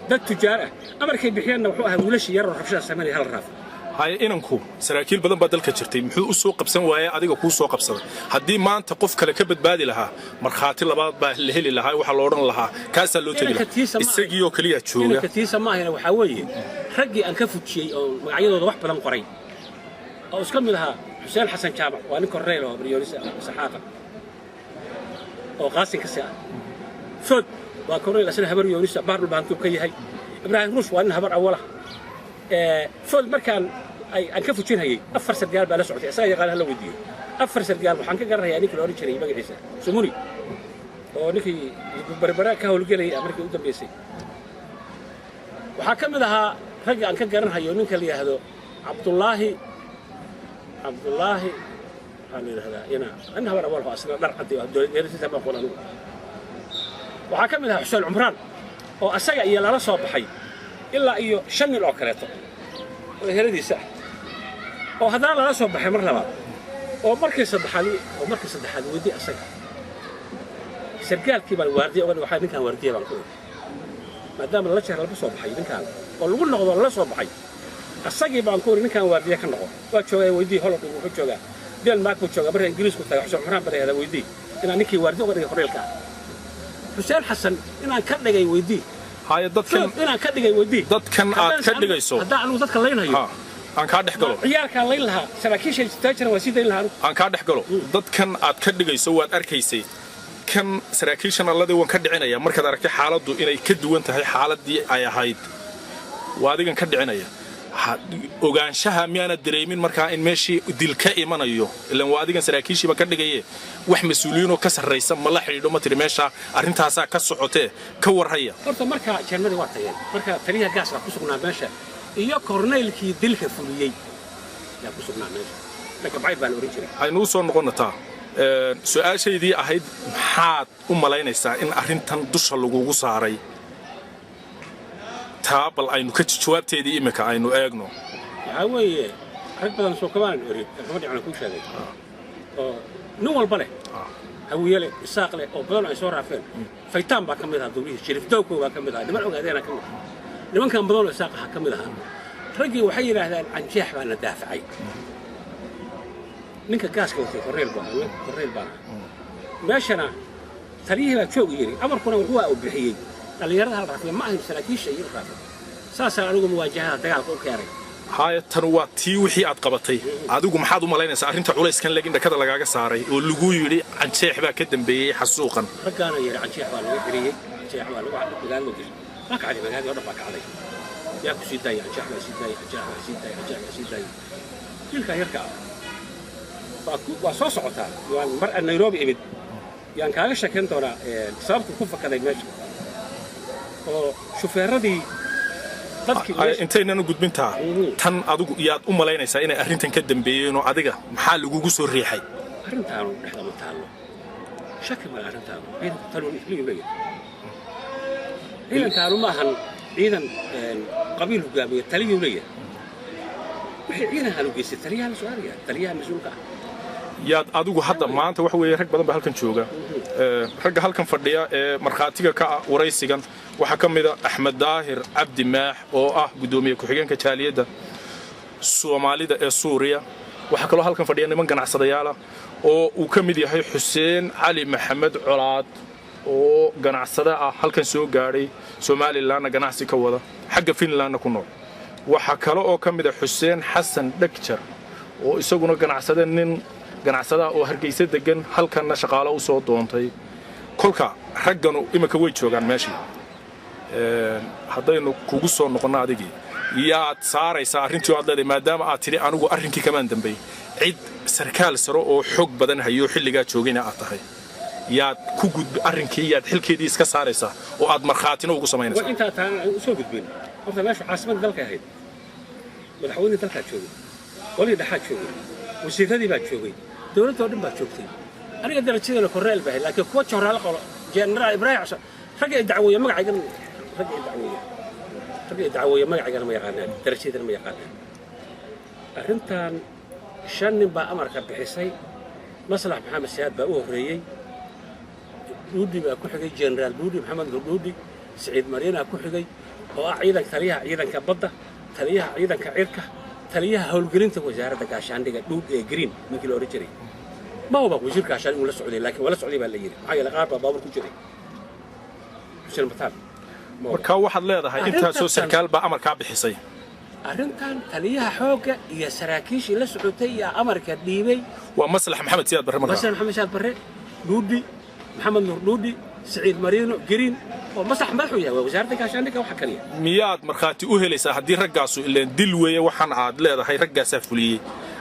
dad tujaar ah. Amarkay bixiyeenna wuxuu ahaa wiilashii yaroo rabshada samaynaya hala raafo. Haye, inanku saraakiil badan baa dalka jirtay, muxuu u soo qabsan waayey adiga kuu soo qabsaday? Haddii maanta qof kale ka badbaadi lahaa, markhaati labaad baa la heli lahaa, waxaa la odhan lahaa kaasaa loo tegi Inanka lahaa. tiisa ma Isagii oo keliya jooga. Inanka tiisa ma ahayna, waxaa weeye raggii aan ka fujiyey oo magacyadooda wax badan qoray oo iska mid ahaa Xuseen Xasan Jaamac, waa nin korneyl oo baryoonis saxaaqa oo qaasin ka sii ah. Food waa korneyl asna habar Yoonisa baar dhulbahantuu ka yahay. Ibraahim Ruush waa nin habar awalah. Food markaan aan ka fujinhayay afar sargaal baa la socotay, isaga yaqaan hala weydiiyo. Afar sargaal waxaan ka garanayaa ninkii la odhan jiray magaciisa Sumuni oo ninkii Berbera ka howlgelayay markii u dambeysay. Waxaa ka mid ahaa ragga aan ka garanhayo ninka la yidhaahdo Cabdullaahi, Cabdullaahi waxaa la yidhahdaa ina nin habar awal oo asna dhar caddi oo dowladnimadiisa ma aqoon anigu. Waxaa ka mid ahaa Xuseen Cumraan oo asaga iyo lala soo baxay ilaa iyo shan nin oo kaleeto oo eheladiisa ah, oo haddana lala soo baxay mar labaad oo markii saddexaad weydii asaga sargaalkii baan waardiya uga dhigay. Waxaa ninkaan waardiya baan ku iri, maadaama lala jeer laga soo baxay ninkaan oo lagu noqdo lala soo baxay asagii baan ku iri ninkaan waardiya ka noqo. Waa joogaa, weydii. Holland wuxuu joogaa, Denmark buu joogaa, marka Ingiriisku tagay. Xuseen Cumraan baa la weydii inaan ninkii waardiya uga dhigay korneelka ah. Xuseen Xasan inaan ka dhigay weydii. Haye, dadkan Inaan ka dhigay weydii. Dadkan aad ka dhigayso. Haddaan anigu dadka laynhayo, Ha, aan kaa dhex galo. Ciyaalkaan layn lahaa, saraakiisha taajira waa sii dayn lahaa anigu. Aan kaa dhex galo. Dadkan aad ka dhigayso waad arkaysay kan saraakiishan alladii waan ka dhicinaya. Markaad aragtay xaaladdu inay ka duwan tahay xaaladdii ay ahayd, waa adigan ka dhicinaya. Ogaanshaha miyaanad dareemin markaa in meeshii dil ka imanayo? Ilan waa adigan saraakiishiiba ka dhigaye, wax mas-uuliyiinoo ka sarraysa ma la xidhiidho? Ma tiri meesha arrintaasaa ka socotee ka warhaya? Horta markaa jeermadii waa tageen, marka taliyaha gaas baa ku sugnaa meesha iyo korneylkii dilka fuliyey yaa ku sugnaa meesha. Dhanka bacayr baa la ohan jiray. Aynu u soo noqonataa su-aashaydii ahayd, maxaad u malaynaysaa in arrintan dusha lagugu saaray? Taa bal aynu ka jawaabteedii imika aynu eegno. Waxaa weeye, rag badan soo kamaan orin, kama dhicna kuu sheegay oo nin walba leh, Hawiye leh, Isaaq leh, oo badan ay soo raafeen. Faytaan baa ka mid ahaa duubihii, Shariif Dowko baa ka mid ahaa, niman Ogaadeena ka mid ahaa, nimankan badan oo Isaaq ahaa ka mid ahaa. Raggii waxay yidhaahdaan Canjeex baa na daafacay. Ninka gaaska watay korneyl buu ahaa, korneyl baan ahaa. Meeshana taliyihii baa joog yidhi, amarkuna wuxuu uu bixiyey dhallinyarada hal raafiya, ma ahayn saraakiisha iyo raafay. Saasaa anigu muwaajahada dagaalka u keenay. Haya, tan waa tii wixii aad qabatay. Adigu maxaad u malaynaysaa arrinta culayskan legin dhakada lagaaga saaray oo lagu yidhi Canjeex baa ka dambeeyey xasuuqan? Raggaana yidhi Canjeex baa lagu xiriyey, Canjeex baa lagu magaalada gashay, waa kacday, magaaladii oo dhan baa kacday. Yaa ku sii daayay? Canjeex baa sii daayay, Canjeex baa sii daayay, Canjeex baa sii daayay. Wiilkaa yarka ah waa ku waa soo socotaa. Waan mar aan Nairobi imid yaan kaaga sheekayn doonaa sababta ku fakaday meesha oo shufeeradii dadkii Intaynan u gudbintaa tan, adigu yaad u malaynaysaa inay arrintan ka dambeeyeenoo adiga maxaa lagugu soo riixay? Arrintaanu dhexda ma taallo, shaki male. Arrintaanu ciidanku taluun isliyu leeyahay. Ciidankaanu ma ahan ciidan qabiil hogaamiya, taliyuu leeyahay. Wixii ciidankaanu geystay taliyaha la su-aalaya, taliyaha mas-uulka ah. Yaad adigu hadda maanta waxa weeye rag badan baa halkan jooga. Ragga halkan fadhiya ee markhaatiga ka ah waraysigan waxaa ka mid a Axmed Daahir Cabdi Maax oo ah guddoomiye ku-xigeenka jaaliyadda Soomaalida ee Suuriya. Waxaa kaloo halkan fadhiya niman ganacsadayaala oo uu ka mid yahay Xuseen Cali Maxamed Colaad oo ganacsade ah, halkan soo gaadhay, Somalilandna ganacsi ka wada, xagga Finlandna ku nool. Waxaa kale oo ka mid a Xuseen Xasan Dhegjar oo isaguna ganacsade, nin ganacsadaha oo Hargeysa degan, halkanna shaqaalo u soo doontay. Kolka ragganu iminka way joogaan meeshii. Haddaynu kugu soo noqonno, adigii yaad saaraysaa arrintii oo aad leedahay, maadaama aad tidhi anigu arrinkii kamaan dambay, cid sarkaal sare oo xog badan hayo xilligaa joogayna aad tahay, yaad ku gudbi arrinkii, yaad xilkeedii iska saaraysaa oo aad markhaatina ugu samaynaysaa? War intaa taana aan usoo gudbin, horta meeshu caasimadda dalka ahayd, madaxweynihii dalkaa joogay, qolihii dhexaa joogay, wasiiradii baa joogay, dowladda oo dhan baa joogtay. Aniga darajadeena korneel baa ahayd, laakiin kuwa joraal qolo, Jenaraal Ibraahim Xasan, ragga i dacweeya magacaygan, ragga i dacweeya magacaygana ma yaqaanaan, darajadeena ma yaqaanaan. Arrintan shan nin baa amarka bixisay. Maslax Maxamed Siyaad baa u horreeyey, Dhuudhi baa ku xigay, Jenaraal Dhuudhi, Maxamed Nur Dhuudhi, Siciid Maryana ku xigay oo ah ciidanka, taliyaha ciidanka badda, taliyaha ciidanka cirka, taliyaha howlgelinta wasaaradda gaashaandhiga, Dhuud ee Green ninkii la odhan jiray. Ma huba wasiir gaashaan inuu la socday, laakiin waa la socday baa la yidhi, maxaa yeelay qaar baa baabuur ku jiray. Xuseen Bataan ma huba. Marka waxaad leedahay intaasoo sarkaal baa amarkaa bixisay? Arrintan taliyaha xoogga iyo saraakiishii la socotay iyo amarka dhiibay. Waa Maslax Maxamed Siyaad Barre markaa? Maslax Maxamed Siyaad Barre, Dhuudhi, Maxamed Nuur Dhuudhi, Siciid Mariino, Green oo maslax madaxuu yahay, waa wasaaradda gaashaandhigga waxa kaliya. Miyaad markhaati u helaysaa haddii raggaasu, ileen dil weeye waxaan aad leedahay, raggaasaa fuliyey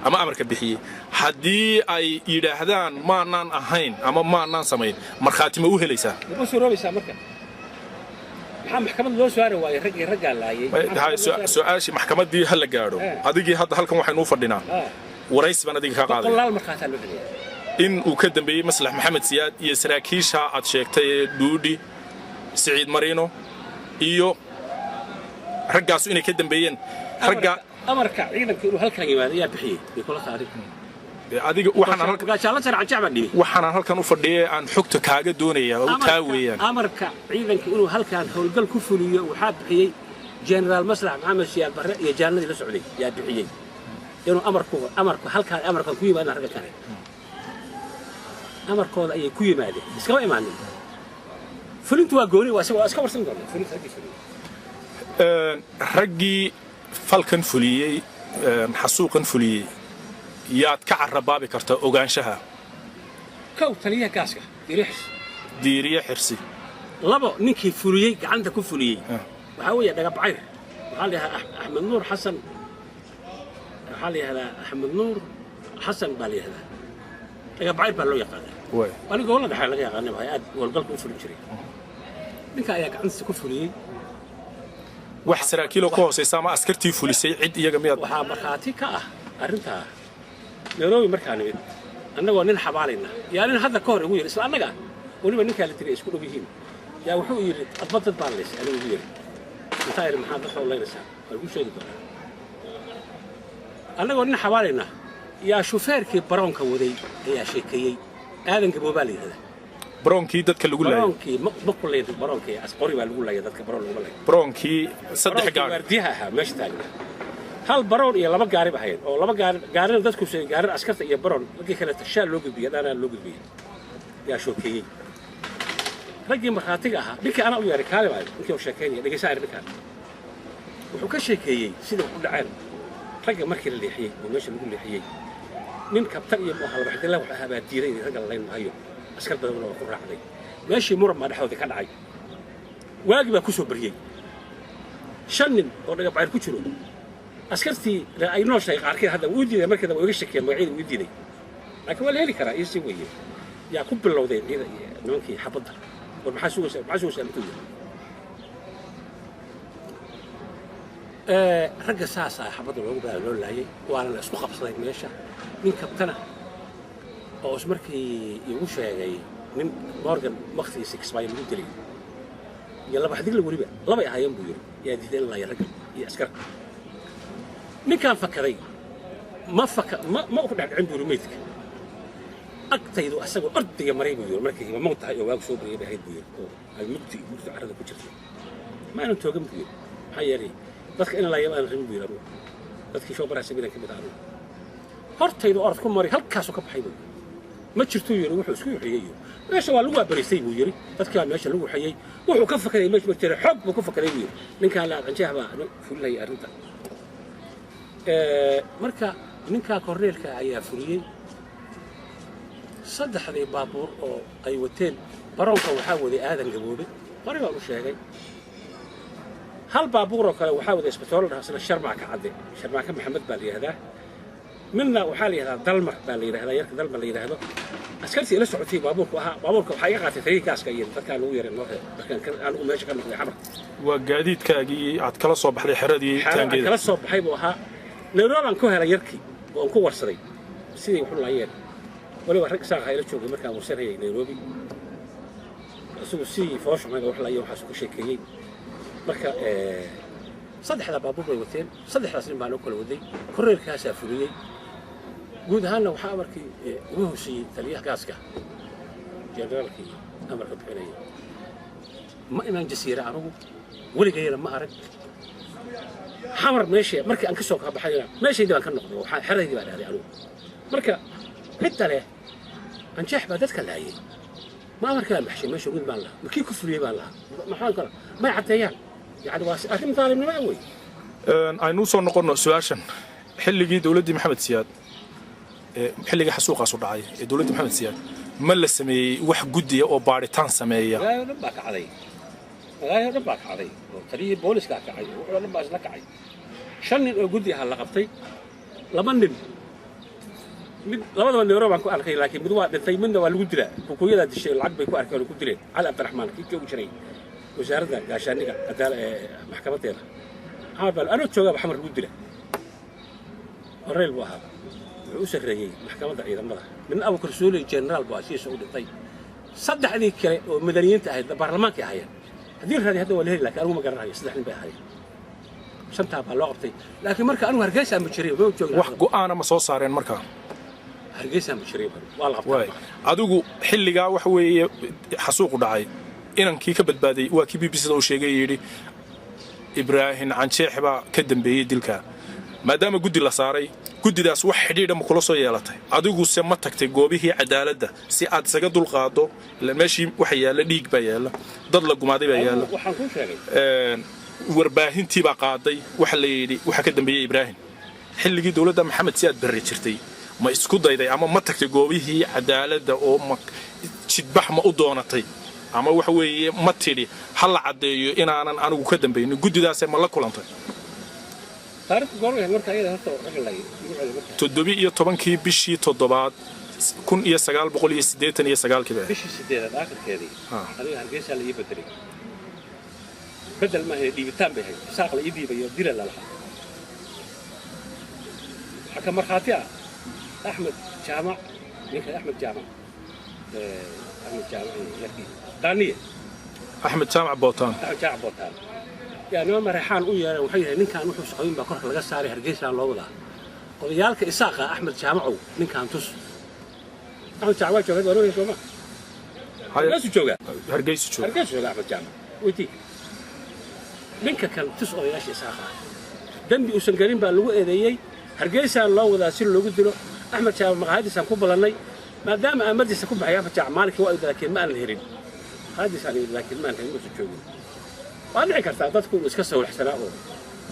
ama amarka bixiyey, haddii ay yidhaahdaan maanaan ahayn ama maanaan samayn, markhaati ma u helaysaa? Ma suuroobaysaa? Marka maxaa maxkamad loo saari waayey raggii raggaa laayay? Su-aashii maxkamaddii ha la gaadho. Adigii hadda halkan waxaynu u fadhinaa waraysi baan adiga kaa qaadaya. Boqolaal markhaataa loo helaya. In uu ka dambeeyey Maslax Maxamed Siyaad iyo saraakiisha aad sheegtay ee Dhuudhi, Siciid Mariino iyo raggaasu inay ka dambeeyeen ragga. Amarka ciidanka inuu halkan yimaado ayaa bixiyey bay kula taari? Adiga waxaan Gaashaanla sare Canjeex baa dhibay. Waxaanaan halkan u fadhiyay aan xogta kaaga doonayaa oo taa weeyaan. Amarka ciidanka inuu halkan howlgal ku fuliyo waxaa bixiyey Jenaraal Maslax Maxamed Siyaad Barre iyo jaanadii la socday yaa bixiyey inuu amarku halkaan amarkan ku yimaadaan. Ragga kale amarkooda ayay ku yimaadeen, iskama imaanin. Fulintu waa gooni, waa iska warsan doonaa fulinta raggii fuliyey. Raggii falkan fuliyey, xasuuqan fuliyey, yaad ka carabaabi kartaa ogaanshaha? Kow, taliyaha gaaska Diirix. Diiriye Xirsi. Labo, ninkii fuliyey, gacanta ku fuliyey, waxaa weeye Dhagabcayr, waxaa la yidhahdaa Axmed Nuur Xasan, waxaa la yidhahdaa Axmed Nuur Xasan baa la yidhahdaa, Dhagabcayr baa loo yaqaanaa. Waa nin gobollada dhexe laga yaqaanay, waxay aad howlgalka u fulin jiray. Ninka ayaa gacantiisa ku fuliyey. Wax saraakiiloo ka hoosaysa ama askartii fulisay cid iyaga miyaad? Waxaa markhaati ka ah arrintaa Nairobi markaa nimid, annagoo nin xabaalayna yaa nin hadda ka hor igu yidhi, isla annaga weliba ninkaa la tiriy isku dhow yihiin, yaa wuxuu yidhi, adba dad baan laysay anigu igu yidhi. Intaa idhi, maxaa dadka u laynaysaa? Waa lagu sheegi doonaa. Annagoo nin xabaalayna yaa shufeerkii baroonka waday ayaa sheekeeyey. Aadan Gaboobaa la yidhahdaa. Baroonkii dadka lagu laayay? Baroonkii ma ku leyn, baroonkii asqori baa lagu laayay, dadka baroon laguma layn. Baroonkii saddex Baroonkii gaari waardiyaha ahaa meesha taagnaa, hal baroon iyo laba gaari ba ahayn, oo laba gaari, gaarina dadku sheegay, gaarina askarta iyo baroon, dadkii kale tashaa loo gudbiyey, dhaanaa loo gudbiyey, yaa shookeeyey. Raggii markhaatiga ahaa, ninkii anaa u yeeray, kaali baa ninkii oo sheekeynaya, dhegeysa ari. Ninkaan wuxuu ka sheekeeyey sida wax u dhaceen. Ragga markii la leexiyey oo meesha lagu leexiyey, nin kabtan iyo muaha laba xidilla wax ahaa baa diiday in ragga la layn maayo. Askar badanna waa ku raacday. Meeshii muran baa dhexdoodii ka dhacay. Waagi baa ku soo bariyey, shan nin oo dhagabcayr ku jiro, askartii ay nooshahay qaarkeed hadda wuu diiday. Markeeda waa iga shakiyeen, magacyada wuu diiday, laakiin waa la heli karaa, iisi weeye. Yaa ku bilowday ciida iyo nimankii xabadda. War maxaa sugaysaa? Maxaa sugaysaa? Intuu yiri ragga saasaa xabadda loogu baa loo laayay, waana la isku qabsaday meesha. Nin kabtana oo is markii igu sheegay nin Morgan waqtigiisa Kismaayo lagu dilay iyo laba xdigla weliba labay ahaayeen buu yidhi, yaa diiday in laaya ragga iyo askar. Ninkaan fakaday ma faka ma ku dhex dhicin buu yidhi meydka. Agtaydu asagoo ordaya maray buu yidhi markii ma tahay oo waagu soo bariyay bay ahayd buu yidhi, oo ay mugdi mugdi carrada ku jirtay. Ma aanan toogan buu yidhi, maxaa yeelay dadka in laaya ma aanan rabin buu yidhi. Anugu dadkii shoo baraha sabiilan ka mid ah. Anugu hortaydu orod ku maray, halkaasuu ka baxay buu yidhi. Ma jirtuu yidhi, wuxuu isku waxeeyey iyo meesha waa lagu abariistay buu yidhi. Dadkii baa meesha lagu waxeeyey, wuxuu ka fakaday meesha ma jira, xoog buu ku fakaday buu yidhi. Ninkaan la adcanjeex baa fulinaya arrinta. Marka ninkaa korneelka ayaa fuliyey saddexdii baabuur oo ay wateen. Baroonka waxaa waday Aadan Gaboobe, horey baan u sheegay. Hal baabuur oo kale waxaa waday isbitoolo dhaha isna Sharmaaka Cadde, Sharmaaka Maxamed baa la yidhahdaa. Midna waxaa la yidhahdaa Dalmar baa la yidhahdaa, yarka Dalmar la yidhaahdo. Askartii ila socotay baabuurku ahaa. Baabuurka waxaa iga qaatay tariiq gaaska iyo dadkaa lagu yaray noo reeb markaan anigu meesha ka noqday Xamar. Waa gaadiidkaagii aad kala soo baxday xeradii xaalo aan taangeeda? Kala soo baxay buu ahaa. Nairobi aan ku helay yarkii oo aan ku warsaday siday wax u laayeen. Waliba rag saaqaa ila joogay markaan warsanayay Nairobi. Isagu sidii fooshumayba wax laayeen waxaasuu ka sheekeeyey. Marka saddexda baabuur bay wateen, saddexdaas nin baa noo kala waday, korreerkaasaa fuliyey. Guud ahaanna waxaa amarkii ugu hosheeyey taliyaha gaaska, generaalkii amarka bixinayay. Ma imaan Jasiira anugu weligayna ma arag. Xamar meesha markii aan ka soo baxayna meeshaydii baan ka noqday, waxaan xeraydii baan aaday anugu. Marka cidda leh Anjeex baa dadka laayay, ma amarkaa baxshay meesha gud baan lahaa, ma kii ku fuliyey baan lahaa, maxaan kala may caddeeyaan? Yani waa arrin daalimnimo ah wey. Aynu usoo noqonno su-aashan. Xilligii dowladdii Maxamed Siyaad, xilligii xasuuqaasu dhacay ee dowladdii Maxamed Siyaad, ma la sameeyey wax guddiya oo baadhitaan sameeya? Magaalada dhan baa kacday, magaalada dhan baa kacday, oo taliyihii booliskaa kacay, oo wuxuu dhan baa isla kacay. Shan nin oo guddi ahaa la qabtay, laba nin mid labadaba Nairobi baan ku arkay, laakiin mid waa dhintay, midna waa lagu dilaa, kukuyadaa dishay, lacag bay ku arkeen oo ku dileen. Cali Cabdiraxmaan kii joogi jiray wasaaradda gaashaaniga cadaala ee maxkamadeeda Xamar baa anoo joogaaba Xamar lagu dila. Horeyl buu ahaa, wuxuu u sarreeyey maxkamadda ciidamada. Midna Abu Kalsooli generaal buu ahaa, sidiisa u dhintay. Saddexdii kale oo madaniyiinta ahayd baarlamaankay ahaayeen. Haddii la raadiyo hadda waa la heli, laakiin anigu ma garanayo. Saddex nin bay ahaayeen, shantaa baa loo qabtay. Laakiin marka anigu Hargeysa ma jiray, ma joogin. Wax go'aana ma soo saareen markaa? Hargeysa ma jiray, waa la waay qabtaa. Adigu xilligaa waxa weeye xasuuqu dhacay, inankii ka badbaaday waa kii BBC da uu sheegay, yidhi Ibraahim Canjeex baa ka dambeeyey dilka. Maadaama guddi la saaray, guddidaas wax xidhiidha ma kula soo yeelatay? Adiguse ma tagtay goobihii cadaaladda si aad isaga dulqaado? Ila meeshii waxa yaalla dhiig baa yaalla, dad la gumaaday baa yaalla. Waxaan kuu sheegay. Warbaahintii baa qaaday, waxa la yidhi waxa ka dambeeyey Ibraahim. Xilligii dowladda Maxamed Siyaad Barre jirtay, ma isku dayday ama ma tagtay goobihii cadaaladda oo ma jidbax ma u doonatay, ama waxa weeye ma tidhi ha la caddeeyo inaanan anigu ka dambaynin? Guddidaasee ma la kulantay? Taariikhda goorma ahayd marka ayada horta ragga la igu celi marka? 17-kii bishii toddobaad 1989-kii bay ahayd. Bishii sideedaad aakhirkeedii. Aniga Hargeysa la ii bedelay. Bedel ma ahayn, dhiibitaan bay ahayd, saaq la ii dhiibayo dila la lahaa. Waxaa ka markhaati ah Axmed Jaamac, ninka Axmed Jaamac, Axmed Jaamac iyo yarkii Daaniye. Axmed Jaamac Bootaan. Axmed Jaamac Bootaan. Yaa niman Mareexaan u yeereen, waxay yidhahdeen, ninkan wuxuu socday baa korka laga saaray, Hargeysa loo wadaa. Odayaalka Isaaqa, Axmed Jaamacow, ninkan tus. Axmed Jaamac waa joogaa, waa ogyahay, sooma? Hargeysu joogaa. Hargeysu jooga. Hargeysu joogaa Axmed Jaamac. Weydii ninka kan, tus odayaasha Isaaqa. Dembi uusan gelin baa lagu eedeeyey, Hargeysaa loo wadaa si loogu dilo. Axmed Jaamac maqaayadiisaan ku ballannay, maadaama aan mardiisa ku baxay. Axmed Jaamac maalinkii waa laakiin ma aanan helin maqaayadiisaan imid, laakiin ma aanan helin, uusan joogin. Waa dhici kartaa dadku inuu iska sawlaxsanaa oo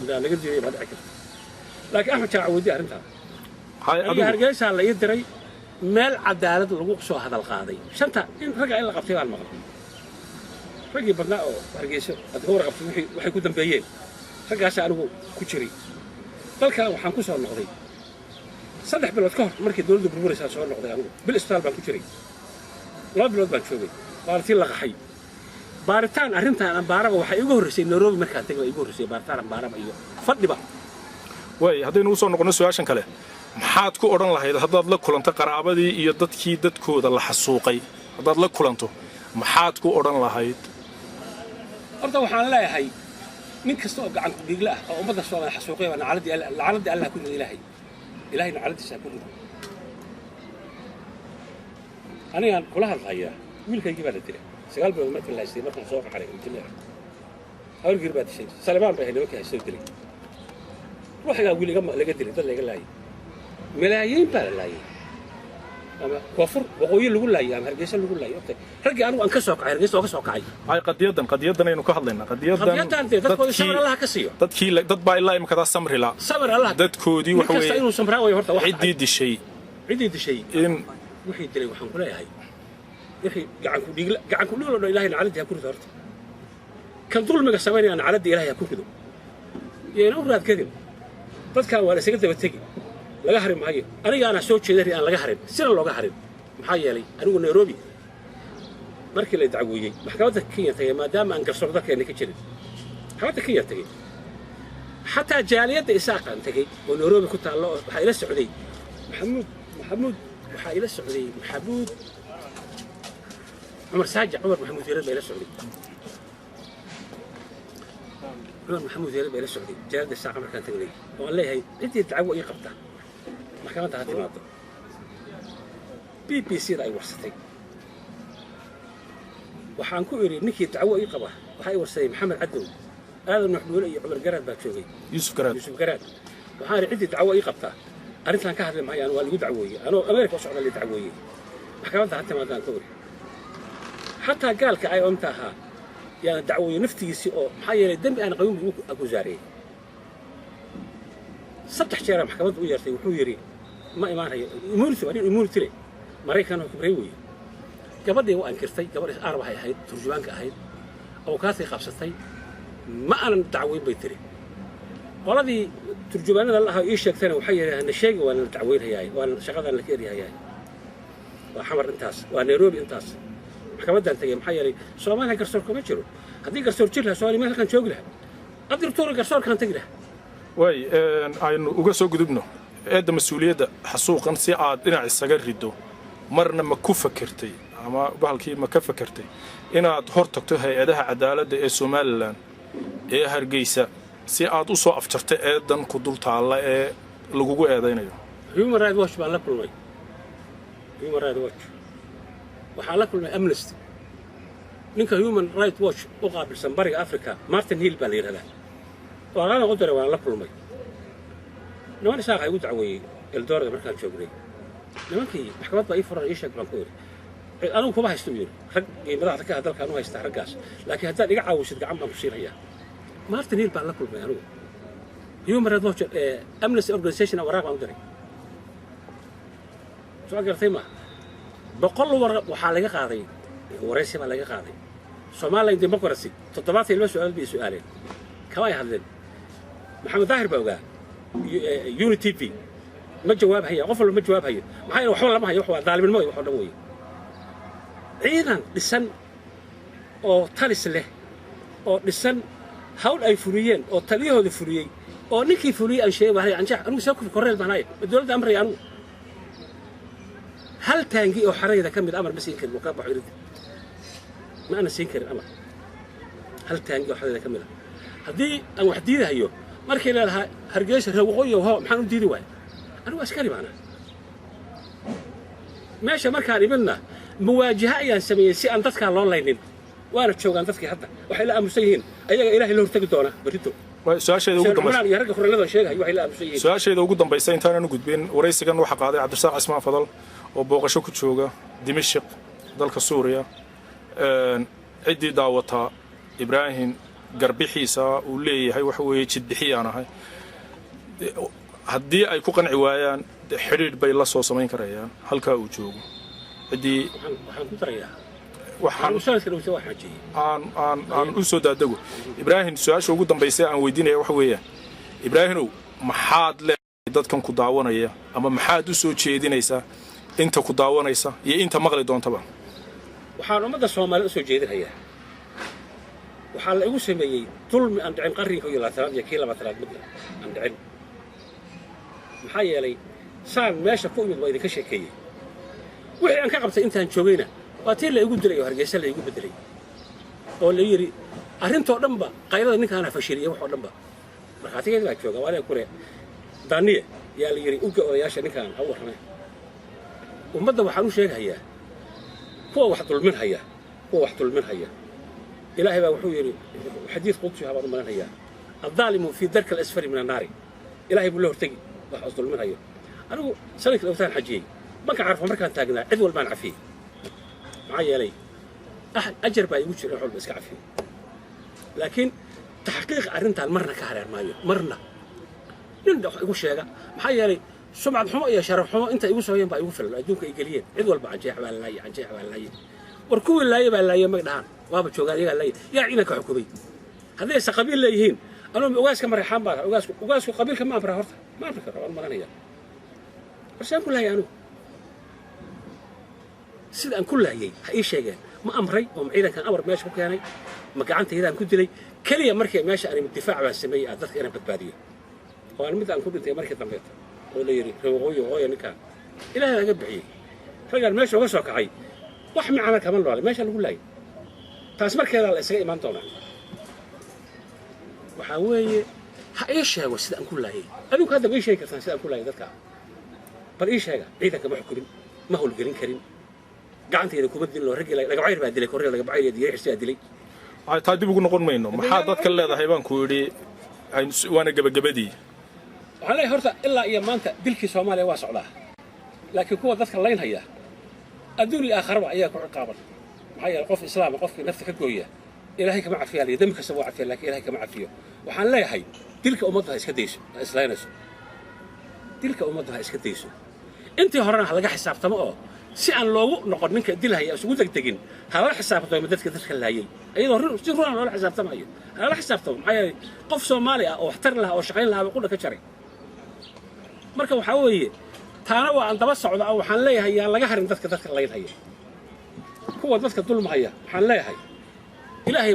mudaa laga diiday, baa dhici karta, laakiin Axmed Jaamac weydii arrintaa. Aniga Hargeysaa la ii diray, meel cadaalad lagu soo hadal qaaday. Shanta in ragga in la qabtay baan maqlay, raggii badnaa oo Hargeyso aad ka warqabtay wixii waxay ku dambeeyeen, raggaasa anigu ku jiray. Dalkan waxaan ku soo noqday 3 bilood ka hor markii dowladdu burburaysaa soo noqday. Anigu bil isbitaal baan ku jiray, 2 bilood baan joogay, baaritiin la qaxay. Baaritaan arrintan ambaaraba waxaa iigu horreysay Nairobi markaan tagay baa iigu horreysay baaritaan ambaaraba iyo fadhiba. Waay, haddaynu usoo noqonno su-aashan kale, maxaad ku odhan lahayd haddaad la kulanto qaraabadii iyo dadkii dadkooda la xasuuqay? Haddaad la kulanto, maxaad ku odhan lahayd? Horta waxaan leeyahay, nin kasta oo gacan ku dhiigle ah oo ummadda Soomaaliya xasuuqay baa nacaladdii Alla, lacaladdii Allah ku rido. Ilaahay, Ilaahay nacaladiisa ha ku rido. Anigaan kula hadlayaa, wiilkaygii baa la dilay 9 bilood markii la haystay, markaan soo qaxaray injineer. Habargir baa dishay, Salebaan bay ahayd nimankii haystay oo dilay. Ruuxigaa wiil laga dilay, dad laga laayay, malaayiin baa la laayay, ama koonfur waqooyi lagu laayay ama Hargeysa lagu laayay. Ogtay raggii anigu aan ka soo kacay, Hargeysa oo ka soo kacay. Hay, qadiyadan aynu ka hadlaynaa, qadiyadan. Qadiyadan dee dadkoodii samir Allah ka siiyo. Dadkii dad baa ilaa imikadaa samri la Samir Allah. Dadkoodii nin waxa kasta weeye inuu samraa wayo horta wax. Ciddii dishay. Ciddii dishay. In Wixii dilay waxaan ku leeyahay, wixii gacan ku dhiigla, gacan ku dhiiglo dhan, Ilaahay nacaladii ha ku rido. Horta kan dulmiga samaynaya nacaladii Ilaahay ha ku rido, yayna u raadgadin. Dadkan waa la isaga daba tegi, laga hari maayo. Anigaana soo jeedan aan laga harin, sina looga harin. Maxaa yeelay, anigu Nairobi markii la dacweeyey, maxkamadda Kenya tagay, maadaama aan garsoor dalkeena ka jirin, maxkamadda Kenya tagay. Xataa jaaliyadda Isaaqaan tegey oo Nairobi ku taallo, oo waxaa ila socday Maxamuud, waxaa ila socday Maxamuud Cumar Saajac, Cumar Maxamuud Yareed baa ila socday. Cumar Maxamuud Yareed baa ila socday jaaliyadda Isaaqa markaan tagnay, oo aan leeyahay ciddii dacwo ii qabta maxkamadda ha timaado. BBC da ay warsatay, waxaan ku idhi ninkii dacwo ii qaba. Waxaa i warsaday Maxamed Cadow Aadan Nuxduule iyo Cumar Garaad baa joogay. Yuusuf Garaad. Yuusuf Garaad. Waxaan idhi ciddii dacwo ii qabtaa, arrintan ka hadli maayo, waa lagu dacwooyey, anoo Ameerika u socda la dacwooyey, maxkamadda ha timaadaan ka iri. Xataa gaalka ay omta ahaa yaana dacwooyey naftigiisii, oo maxaa yeelay dembi aan qabin buu igu accuseeyey. Saddex jeeraa maxkamadda u yeertay, wuxuu yidhi ma imaanayo. Immunity waa nin immunity leh, Maraykan oo kibray weeye. Gabadhii waa inkirtay, gabadh Arab waxay ahayd, turjubaanka ahayd, abukaatay qabsatay. Ma aanan dacweyn bay tiri. Qoladii turjubaanada la ahaa ii sheegtayna waxay yidhahdeen, na sheegi, waana la dacweynhayaay, waana shaqadan la ka eryahayaay. Waa Xamar intaas, waa Nairobi intaas. Maxkamaddaan tegey, maxaa yeelay Soomaaliya garsoor kuma jiro. Haddii garsoor jiri lahaa, Soomaaliya meel halkan joogi lahaa, adirtuura garsoorkaan tegi lahaa. Waay, aynu uga soo gudubno eedda mas-uuliyadda xasuuqan si aad dhinac isaga riddo. Marna ma ku fakertay ama bahalkii ma ka fakertay inaad hor tagto hay-adaha cadaaladda ee Somaliland ee Hargeysa si aad u soo afjarto eedan ku dul taalla ee lagugu eedaynayo? Human Right Watch baan la kulmay. Human Right Watch waxaan la kulmay, Amnesty. Ninka Human Right Watch u qaabilsan Bariga Africa, Martin Hill baa la yidhahdaa, waaqaana u diray, waan la kulmay. Niman Isaaqa igu dacweeyey Eldoret markaan joognay. Nimankii maxkamad baa ii furan, ii sheeg baan ku idhi. Anigu kuma haysto, uu yidhi, rag iyo madaxda ka ah dalkaan u haystaa raggaas, laakiin haddaad iga caawisid gacan baan ku siinayaa. Martin Hill baan la kulmay anigu. Human Right Watch, Amnesty Organization waraaq baan u diray. Soo garatay maaha? 100 war waxaa laga qaaday, waraysi baa laga qaaday Somaliland Democracy. 72 su-aal bay su-aaleen, kama ay hadleen. Maxamed Daahir baa ogaa Uni TV. Ma jawaab haya, qof walba ma jawaab hayo. Maxaa yeele waxba lama hayo, wax waa daalibnimo wax oo dhan weeye. Ciidan dhisan oo talis leh oo dhisan, hawl ay fuliyeen oo taliyahooda fuliyey oo ninkii fuliyey aan sheegay wahay anjax. Anigu soo korreel baan haya, ma dowladda amraya? Anigu hal taangi oo xarayda ka mid amar ma siin karin uu ka baxo iridda, ma ana siin karin amar hal taangi oo xarayda ka mid ah. Haddii aan wax diidahayo markii leedahaa Hargeysa reer waqooyi ho, maxaan u diidi waaya? Anigu askari baana. Meesha markaan imidna muwaajaha ayaan sameeyey si aan dadkaa loo laynin, waana joogaan dadkii. Hadda waxay la aamusan yihiin ayaga Ilaahay la hortagi doona berrito. Su-aasheeda ugu dambaysa. Iyo ragga kornelada sheegahay waxay la aamusan yihiin. Su-aasheeda ugu dambaysa intaanan u gudbin, waraysigan waxaa qaaday Cabdirasaaq Cismaan Fadal oo booqasho ku jooga Dimashik, dalka Suuriya. Ciddii daawataa Ibraahim garbixiisa uu leeyahay waxa weeye jidbixiyaan ahay, haddii ay ku qanci waayaan xidhiidh bay la soo samayn karayaan halkaa uu joogo ciddii. Waxaan ku darayaa waxaan sanadka dhowta waa xaajiyey. Aan u soo daadego, Ibraahim. Su-aasha ugu dambaysa aan weydiinaya waxa weeyaan, Ibraahimow, maxaad leedahay dadkan ku daawanaya ama maxaad u soo jeedinaysaa inta ku daawanaysa iyo inta maqli doontaba? Waxaan ummadda Soomaalida usoo jeedinayaa, waxaa la igu sameeyey dulmi aan dhicin qarniga 21aad iyo kii 20aad midna aan dhicin. Maxaa yeelay, saan meesha ku imid waa idinka sheekeeyey. Wixii aan ka qabtay intaan joogayna waa tii la igu dilay oo Hargeysa la igu beddelay oo la yidhi arrintoo dhanba qaylada ninkaana fashiliyey. Waxoo dhanba markhaatigeedi baa jooga, waa aniga kule daaniye yaa la yidhi uga odayaasha ninkaan ha u warrameen. Ummadda waxaan u sheegahayaa, kuwa wax dulminhaya, kuwa wax dulminhaya, Ilaahay baa wuxuu yidhi, xadiis qudsi baan u malanhayaa, الظالم في الدرك الأسفل من النار. Ilaahay buu la hortegi wax is dulminhayo. Anigu sanadkii dhowtaan xajiyey, marka Carfa markaan taagnaa cid walbaan cafiyey. Maxaa yeelay, ajar baa igu jira in wax walba iska cafiyo. Laakiin taxqiiq arrintaan marna ka hareer maayo, marna nin wax igu sheega. Maxaa yeelay, sumcad xumo iyo sharaf xumo inta igu sooyeen baa igu filan oo adduunka ay geliyeen. Cid walba Canjeex baa laayay, Canjeex baa laayay. War kuwii laayay baa laayay, mag dhahaan waaba joogaan, iyagaa laayay. Yaa ciidanka xukumay haddaysa qabiil leeyihiin? Anuu ogaaska Mareexaan baa ogaasku. Ogaasku qabiilka ma amra horta, ma amri karo waan malanaya. Warsaan ku laayay anugu sida aan ku laayay ha ii sheegeen. Ma amray oo ma ciidankan amar meesha ku keenay? Ma gacantaydaan ku dilay? Keliya markii meesha aan difaac baan sameeyey aan dadka inaan badbaadiyo oo aan mid aan ku dhintay markii dambeeto oo la yidhi reer waqooyi hooya ninkaan Ilaahay laga bixiyey. Raggaan meesha uga soo kacay wax micana kama noole meesha lagu laayay. Taas markeedaa la isaga imaan doonaa. Waxaa weeye, ha ii sheego sida aan ku laayay. Adinku hadda ma ii sheegi kartaan sida aan ku laayay dadka? Bal ii sheega. Ciidanka ma xukumin, ma howlgelin karin, gacantayda kuma dilin oo raggii Lagabcayr baa dilay, korreel Lagabcayr iyo Diyaar Xirsi baa dilay. Taa dib ugu noqon mayno. Maxaa dadka leedahay baan ku yidhi, waana gebagabadii. Waxaan leeyahay horta, ilaa iyo maanta dilkii Soomaaliya waa socdaa, laakiin kuwa dadka laynhaya adduun iyo aakharaba ayaa ku ciqaaban. Maxaa yeelay, qof islaama qofkii nafta ka gooya Ilaahay kama cafiyaa liyo. Dembi kasta waa cafiya, laakiin Ilahay kama cafiyo. Waxaan leeyahay, dilka ummadda ha iska dayso, ha islaynayso. Dilka ummadda ha iska dayso. Intii horena ha laga xisaabtamo oo si aan loogu noqon ninka dilhaya isugu degdegin, ha lala xisaabtamo dadka laayay, iyadoo si runa loola xisaabtamayo ha lala xisaabtamo. Maxaa yeelay, qof Soomaali ah oo waxtar lahaa oo shaqayn lahaa baa qudha ka jaray. Marka waxaa weeye, taana waa aan daba socda oo waxaan leeyahay, yaan laga harin dadka laynhaya, kuwa dadka dulmahaya. Waxaan leeyahay, Ilaahay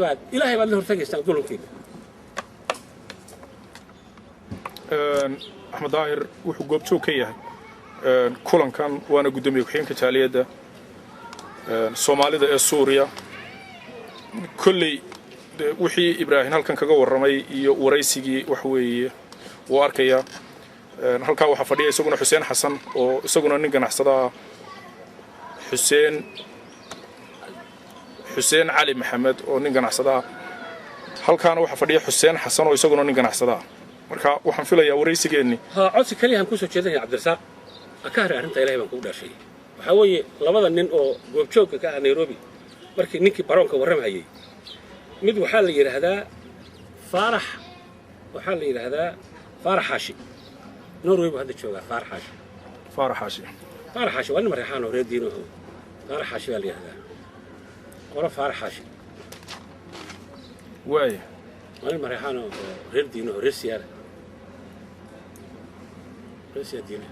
baad la hortagaysaan dulumkiina. Axmed Daahir wuxuu goobjoog ka yahay kulankan, waana guddoomiye ku-xigeenka jaaliyadda Soomaalida ee Suuriya. Kolley wixii Ibraahim halkan kaga warramay iyo waraysigii wax weeye wuu arkayaa. Halkaa waxaa fadhiya isaguna Xuseen Xasan oo isaguna nin ganacsada ah, Xuseen Cali Maxamed oo nin ganacsada ah. Halkaana waxaa fadhiya Xuseen Xasan oo isaguna nin ganacsada ah. Marka waxaan filayaa waraysigeenni Ha, codsi keliyahan kusoo jeedinaya, Cabdirasaaq, ha ka haray arrinta. Ilahay baan kugu dhaashay. Waxaa weeye, labada nin oo goobjoogka ka ah Nairobi markii ninkii baroonka warramayay, mid waxaa la yidhaahdaa Faarax, waxaa la yidhaahdaa Faarax Xaashi, Norway buu hadda joogaa, Faarax Xaashi. Faarax Xaashi. Faarax Xaashi waa nin Mareexaan oo reer diino oo Faarax Xaashi baa la yidhahdaa, qolo Faarax Xaashi. Waaya. Waa nin Mareexaan oo reer diino oo reer Siyaara, reer Siyaar diine.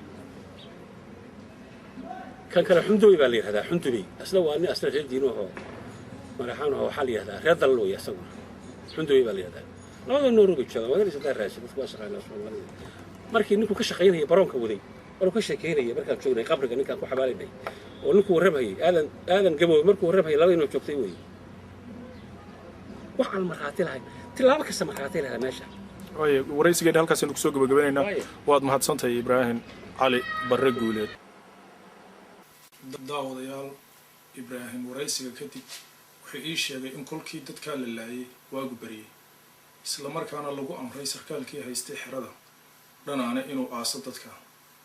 Kan kale Xundubey baa la yidhahdaa, Xundubey asna waa nin asna reer diino oo Mareexaan oo waxaa la yidhahdaa reer Dalal wey asaguna, Xundubey baa la yidhahdaa. Labada Norway bay joogaan. Waa inay raasi dadku waa shaqaynaa Soomaalida. Markii ninku ka shaqaynayay baroonka waday oo ka sheekeynayay markaan joognay qabriga ninkaan ku xabaalaynay oo ninku warramayay Aadan Gaboobe markuu warramayay, laba inoo joogtay weeye. Wax aan markhaati lahayn, tilaabo kasta markhaati lahaa meesha. Waaya, waraysigeena halkaasaynu kusoo gabagabanaynaa. Waaya. Waad mahadsantahay, Ibraahim Cali Barre Guuleed. Daawadayaal, Ibraahim waraysiga kadib wuxuu ii sheegay in kolkii dadkaa la laayay waagu baryey, isla markaana lagu amray sarkaalkii haystay xerada Dhanaane inuu aaso dadka.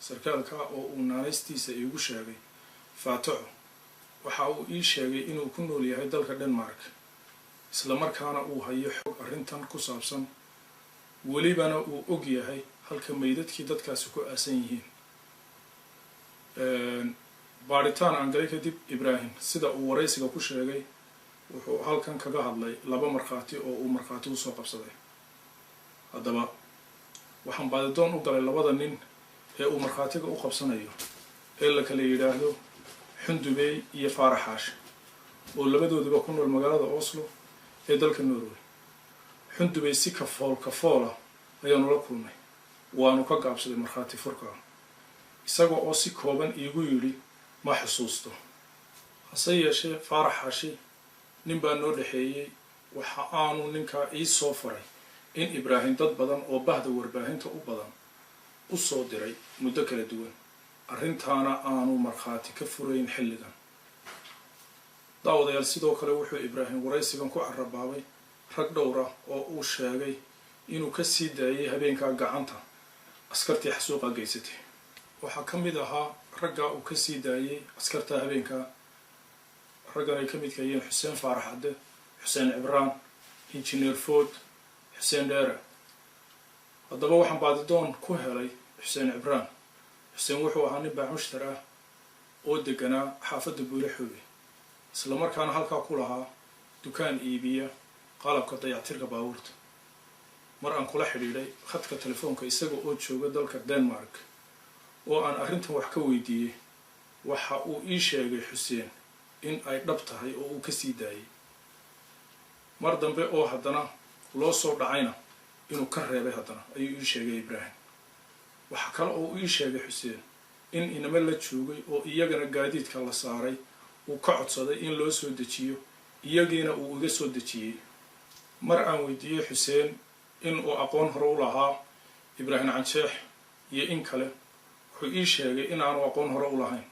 Sarkaalka oo uu naanaystiisa iigu sheegay Faataxo, waxa uu ii sheegay inuu ku nool yahay dalka Denmark, isla markaana uu hayo xog arrintan ku saabsan, welibana uu og yahay halka meydadkii dadkaasi ku aasan yihiin. Baadhitaan aan galay kadib, Ibraahim sida uu waraysiga ku sheegay wuxuu halkan kaga hadlay laba markhaati oo uu markhaati usoo qabsaday. Haddaba waxaan baadidoon u galay labada nin ee uu markhaatiga u qabsanayo, ee la kala yidhaahdo Xundubey iyo Faarax Xaashi, oo labadooduba ku nool magaalada Oslo ee dalka Norway. Xundubey si kafool kafoola ayaanu la kulmay, waanu ka gaabsaday markhaati furka, isaga oo si kooban iigu yidhi ma xusuusto. Hase yeeshee Faarax Xaashi nin baa noo dhexeeyey. Waxa aanu ninkaa ii soo faray in Ibraahim dad badan oo bahda warbaahinta u badan u soo diray muddo kala duwan, arrintaana aanu markhaati ka furayn xilligan. Daawadayaal, sidoo kale wuxuu Ibraahim waraysigan ku carabaabay rag dhowr ah oo uu sheegay inuu ka sii daayay habeenkaa gacanta askartii xasuuqa geysatay. Waxaa ka mid ahaa raggaa uu ka sii daayay askarta habeenkaa raggan ay ka midka yihiin Xuseen Faarax Cadde, Xuseen Cibraan, Injineer Food, Xuseen Dheere. Haddaba waxaan baadidoon ku helay Xuseen Cibraan. Xuseen wuxuu ahaa nin baamushtar ah oo deganaa xaafadda Buule Xoobe, isla markaana halkaa ku lahaa dukaan iibiya qalabka dayactirka baabuurta. Mar aan kula xidhiidhay khadka telefoonka isaga oo jooga dalka Denmark oo aan arrintan wax ka weydiiyey, waxa uu ii sheegay Xuseen in ay dhab tahay oo uu ka sii daayay, mar dambe oo haddana loo soo dhacayna inuu ka reebay haddana ayuu ii sheegay Ibraahim. Waxa kale oo uu ii sheegay Xuseen in inamo la joogay oo iyagana gaadiidka la saaray uu ka codsaday in loo soo dejiyo, iyagiina uu iga soo dejiyey. Mar aan weydiiyey Xuseen in uu aqoon hore u lahaa Ibraahim Canjeex iyo in kale, wuxuu ii sheegay in aanu aqoon hore u lahayn,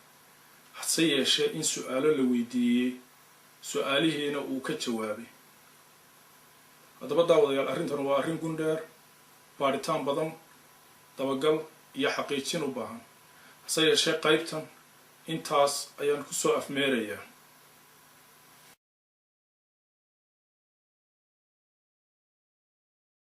hase yeeshee in su-aalo la weydiiyey, su-aalihiina uu ka jawaabay. Haddaba daawadayaal, arrintan waa arrin gundheer, baadhitaan badan, dabagal iyo xaqiijin u baahan. Hase yeeshee qaybtan intaas ayaan kusoo afmeerayaa.